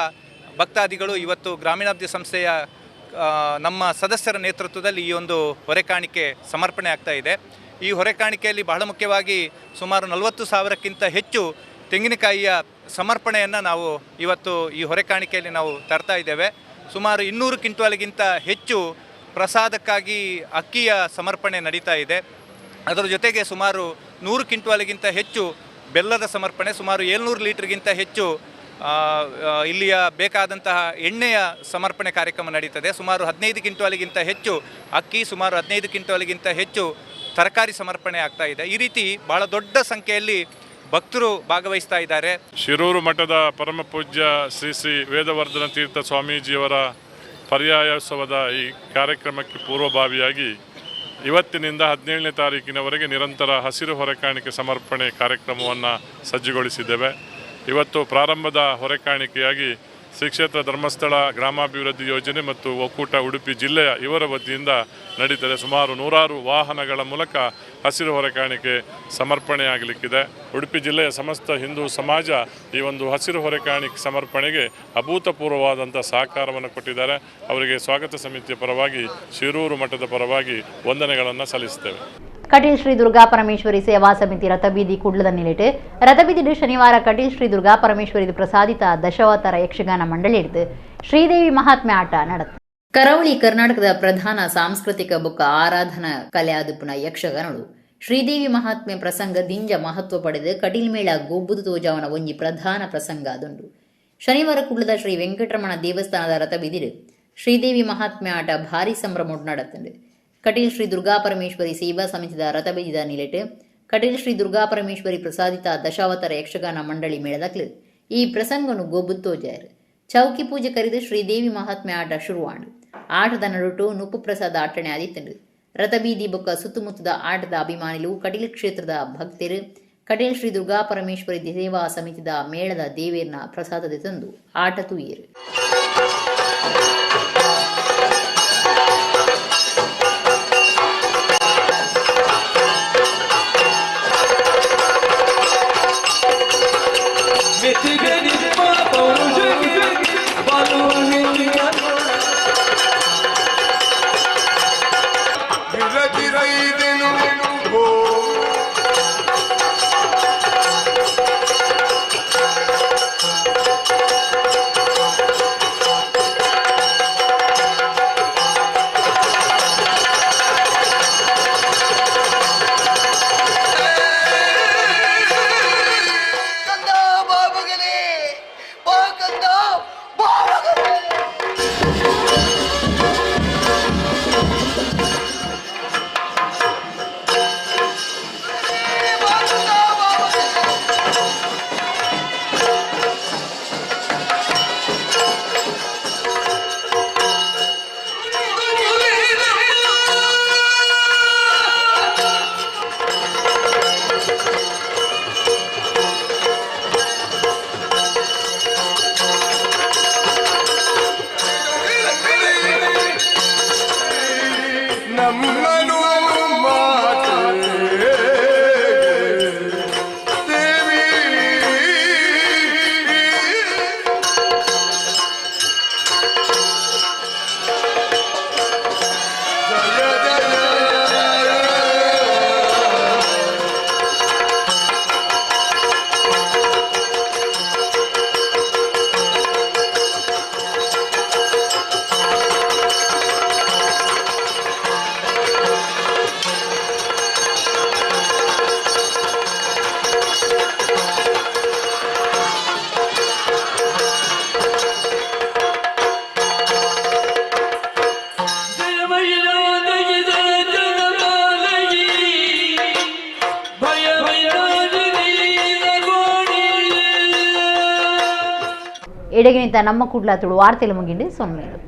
ಭಕ್ತಾದಿಗಳು ಇವತ್ತು ಗ್ರಾಮೀಣಾಭಿವೃದ್ಧಿ ಸಂಸ್ಥೆಯ ನಮ್ಮ ಸದಸ್ಯರ ನೇತೃತ್ವದಲ್ಲಿ ಈ ಒಂದು ಹೊರೆಕಾಣಿಕೆ ಸಮರ್ಪಣೆ ಆಗ್ತಾ ಇದೆ. ಈ ಹೊರೆಕಾಣಿಕೆಯಲ್ಲಿ ಬಹಳ ಮುಖ್ಯವಾಗಿ ಸುಮಾರು 40,000ಕ್ಕಿಂತ ಹೆಚ್ಚು ತೆಂಗಿನಕಾಯಿಯ ಸಮರ್ಪಣೆಯನ್ನು ನಾವು ಇವತ್ತು ಈ ಹೊರೆಕಾಣಿಕೆಯಲ್ಲಿ ನಾವು ತರ್ತಾ ಇದ್ದೇವೆ. ಸುಮಾರು 200 ಕ್ವಿಂಟಾಲ್ಗಿಂತ ಹೆಚ್ಚು ಪ್ರಸಾದಕ್ಕಾಗಿ ಅಕ್ಕಿಯ ಸಮರ್ಪಣೆ ನಡೀತಾ ಇದೆ. ಅದರ ಜೊತೆಗೆ ಸುಮಾರು 100 ಕ್ವಿಂಟಾಲ್ಗಿಂತ ಹೆಚ್ಚು ಬೆಲ್ಲದ ಸಮರ್ಪಣೆ, ಸುಮಾರು 700 ಲೀಟರ್ಗಿಂತ ಹೆಚ್ಚು ಇಲ್ಲಿಯ ಬೇಕಾದಂತಹ ಎಣ್ಣೆಯ ಸಮರ್ಪಣೆ ಕಾರ್ಯಕ್ರಮ ನಡೀತದೆ. ಸುಮಾರು 15 ಕ್ವಿಂಟಾಲ್ಗಿಂತ ಹೆಚ್ಚು ಅಕ್ಕಿ, ಸುಮಾರು 15 ಕ್ವಿಂಟಾಲ್ಗಿಂತ ಹೆಚ್ಚು ತರಕಾರಿ ಸಮರ್ಪಣೆ ಆಗ್ತಾ ಇದೆ. ಈ ರೀತಿ ಬಹಳ ದೊಡ್ಡ ಸಂಖ್ಯೆಯಲ್ಲಿ ಭಕ್ತರು ಭಾಗವಹಿಸ್ತಾ ಇದ್ದಾರೆ. ಶಿರೂರು ಮಠದ ಪರಮ ಪೂಜ್ಯ ಶ್ರೀ ಶ್ರೀ ವೇದವರ್ಧನ ತೀರ್ಥ ಸ್ವಾಮೀಜಿಯವರ ಪರ್ಯಾಯೋತ್ಸವದ ಈ ಕಾರ್ಯಕ್ರಮಕ್ಕೆ ಪೂರ್ವಭಾವಿಯಾಗಿ ಇವತ್ತಿನಿಂದ 17ನೇ ತಾರೀಕಿನವರೆಗೆ ನಿರಂತರ ಹಸಿರು ಹೊರೆಕಾಣಿಕೆ ಸಮರ್ಪಣೆ ಕಾರ್ಯಕ್ರಮವನ್ನು ಸಜ್ಜುಗೊಳಿಸಿದ್ದೇವೆ. ಇವತ್ತು ಪ್ರಾರಂಭದ ಹೊರೆಕಾಣಿಕೆಯಾಗಿ ಶ್ರೀ ಕ್ಷೇತ್ರ ಧರ್ಮಸ್ಥಳ ಗ್ರಾಮಾಭಿವೃದ್ಧಿ ಯೋಜನೆ ಮತ್ತು ಒಕ್ಕೂಟ ಉಡುಪಿ ಜಿಲ್ಲೆಯ ಇವರ ವತಿಯಿಂದ ನಡೀತದೆ. ಸುಮಾರು 100 ವಾಹನಗಳ ಮೂಲಕ ಹಸಿರು ಹೊರೆಕಾಣಿಕೆ ಸಮರ್ಪಣೆಯಾಗಲಿಕ್ಕಿದೆ. ಉಡುಪಿ ಜಿಲ್ಲೆಯ ಸಮಸ್ತ ಹಿಂದೂ ಸಮಾಜ ಈ ಒಂದು ಹಸಿರು ಹೊರೆಕಾಣಿಕೆ ಸಮರ್ಪಣೆಗೆ ಅಭೂತಪೂರ್ವವಾದಂಥ ಸಹಕಾರವನ್ನು ಕೊಟ್ಟಿದ್ದಾರೆ. ಅವರಿಗೆ ಸ್ವಾಗತ ಸಮಿತಿಯ ಪರವಾಗಿ, ಶಿರೂರು ಮಠದ ಪರವಾಗಿ ವಂದನೆಗಳನ್ನು ಸಲ್ಲಿಸುತ್ತೇವೆ. ಕಟೀಲ್ ಶ್ರೀ ದುರ್ಗಾ ಪರಮೇಶ್ವರಿ ಸೇವಾ ಸಮಿತಿ ರಥಬೀದಿ ಕುಡ್ಲದ ನಿಲೆಟ್ ರಥಬೀದಿ ಶನಿವಾರ ಕಟೀಲ್ ಶ್ರೀ ದುರ್ಗಾ ಪರಮೇಶ್ವರಿ ಪ್ರಸಾದಿತ ದಶಾವತಾರ ಯಕ್ಷಗಾನ ಮಂಡಳಿ ಹಿಡಿದು ಶ್ರೀದೇವಿ ಮಹಾತ್ಮೆ ಆಟ ನಡೆತು. ಕರಾವಳಿ ಕರ್ನಾಟಕದ ಪ್ರಧಾನ ಸಾಂಸ್ಕೃತಿಕ ಬೊಕ್ಕ ಆರಾಧನಾ ಕಲೆ ಆದುಪುನ ಯಕ್ಷಗಾನಳು ಶ್ರೀದೇವಿ ಮಹಾತ್ಮೆ ಪ್ರಸಂಗ ದಿಂಜ ಮಹತ್ವ ಪಡೆದು ಕಟೀಲ್ ಮೇಳ ಗೊಬ್ಬುದು ತೋಜಾವನ ಒಂಜಿ ಪ್ರಧಾನ ಪ್ರಸಂಗ ಅದುಂಡು. ಶನಿವಾರ ಕುಡ್ಲದ ಶ್ರೀ ವೆಂಕಟರಮಣ ದೇವಸ್ಥಾನದ ರಥಬೀದಿ ಶ್ರೀದೇವಿ ಮಹಾತ್ಮೆ ಆಟ ಭಾರಿ ಸಂಭ್ರಮ ನಡೆತುಂಡು. ಕಟೀಲ್ ಶ್ರೀ ದುರ್ಗಾ ಪರಮೇಶ್ವರಿ ಸೇವಾ ಸಮಿತಿದ ರಥಬೀದಿದ ನಿಲೆಟ್ ಕಟೀಲ್ ಶ್ರೀ ದುರ್ಗಾ ಪರಮೇಶ್ವರಿ ಪ್ರಸಾದಿತ ದಶಾವತಾರ ಯಕ್ಷಗಾನ ಮಂಡಳಿ ಮೇಳದಕ್ಲು ಈ ಪ್ರಸಂಗನು ಗೊಬ್ಬುತ್ತೋಜಾಯರು. ಚೌಕಿ ಪೂಜೆ ಕರೆದು ಶ್ರೀದೇವಿ ಮಹಾತ್ಮೆ ಆಟ ಶುರುವಾಂಡು. ಆಟದ ನಡುಟು ನುಪ್ಪು ಪ್ರಸಾದ ಆಟಣೆ ಆದಿತ್ತಂಡು. ರಥಬೀದಿ ಬೊಕ್ಕ ಸುತ್ತಮುತ್ತದ ಆಟದ ಅಭಿಮಾನಿಲು ಕಟೀಲ್ ಕ್ಷೇತ್ರದ ಭಕ್ತರು ಕಟೀಲ್ ಶ್ರೀ ದುರ್ಗಾ ಪರಮೇಶ್ವರಿ ಸೇವಾ ಸಮಿತಿದ ಮೇಳದ ದೇವೇರ್ನ ಪ್ರಸಾದದ ತಂದು ಆಟ ತೂಯರು. ನಮ್ಮನು ಮಾತೆ ದೇವಿ. ಎಡೆಗಿನಿತ ನಮ್ಮ ಕುಡ್ಲ ತುಳು ವಾರ್ತೆಲು ಮುಗಿಂಡು ಸೊನ್ಮೇಲು.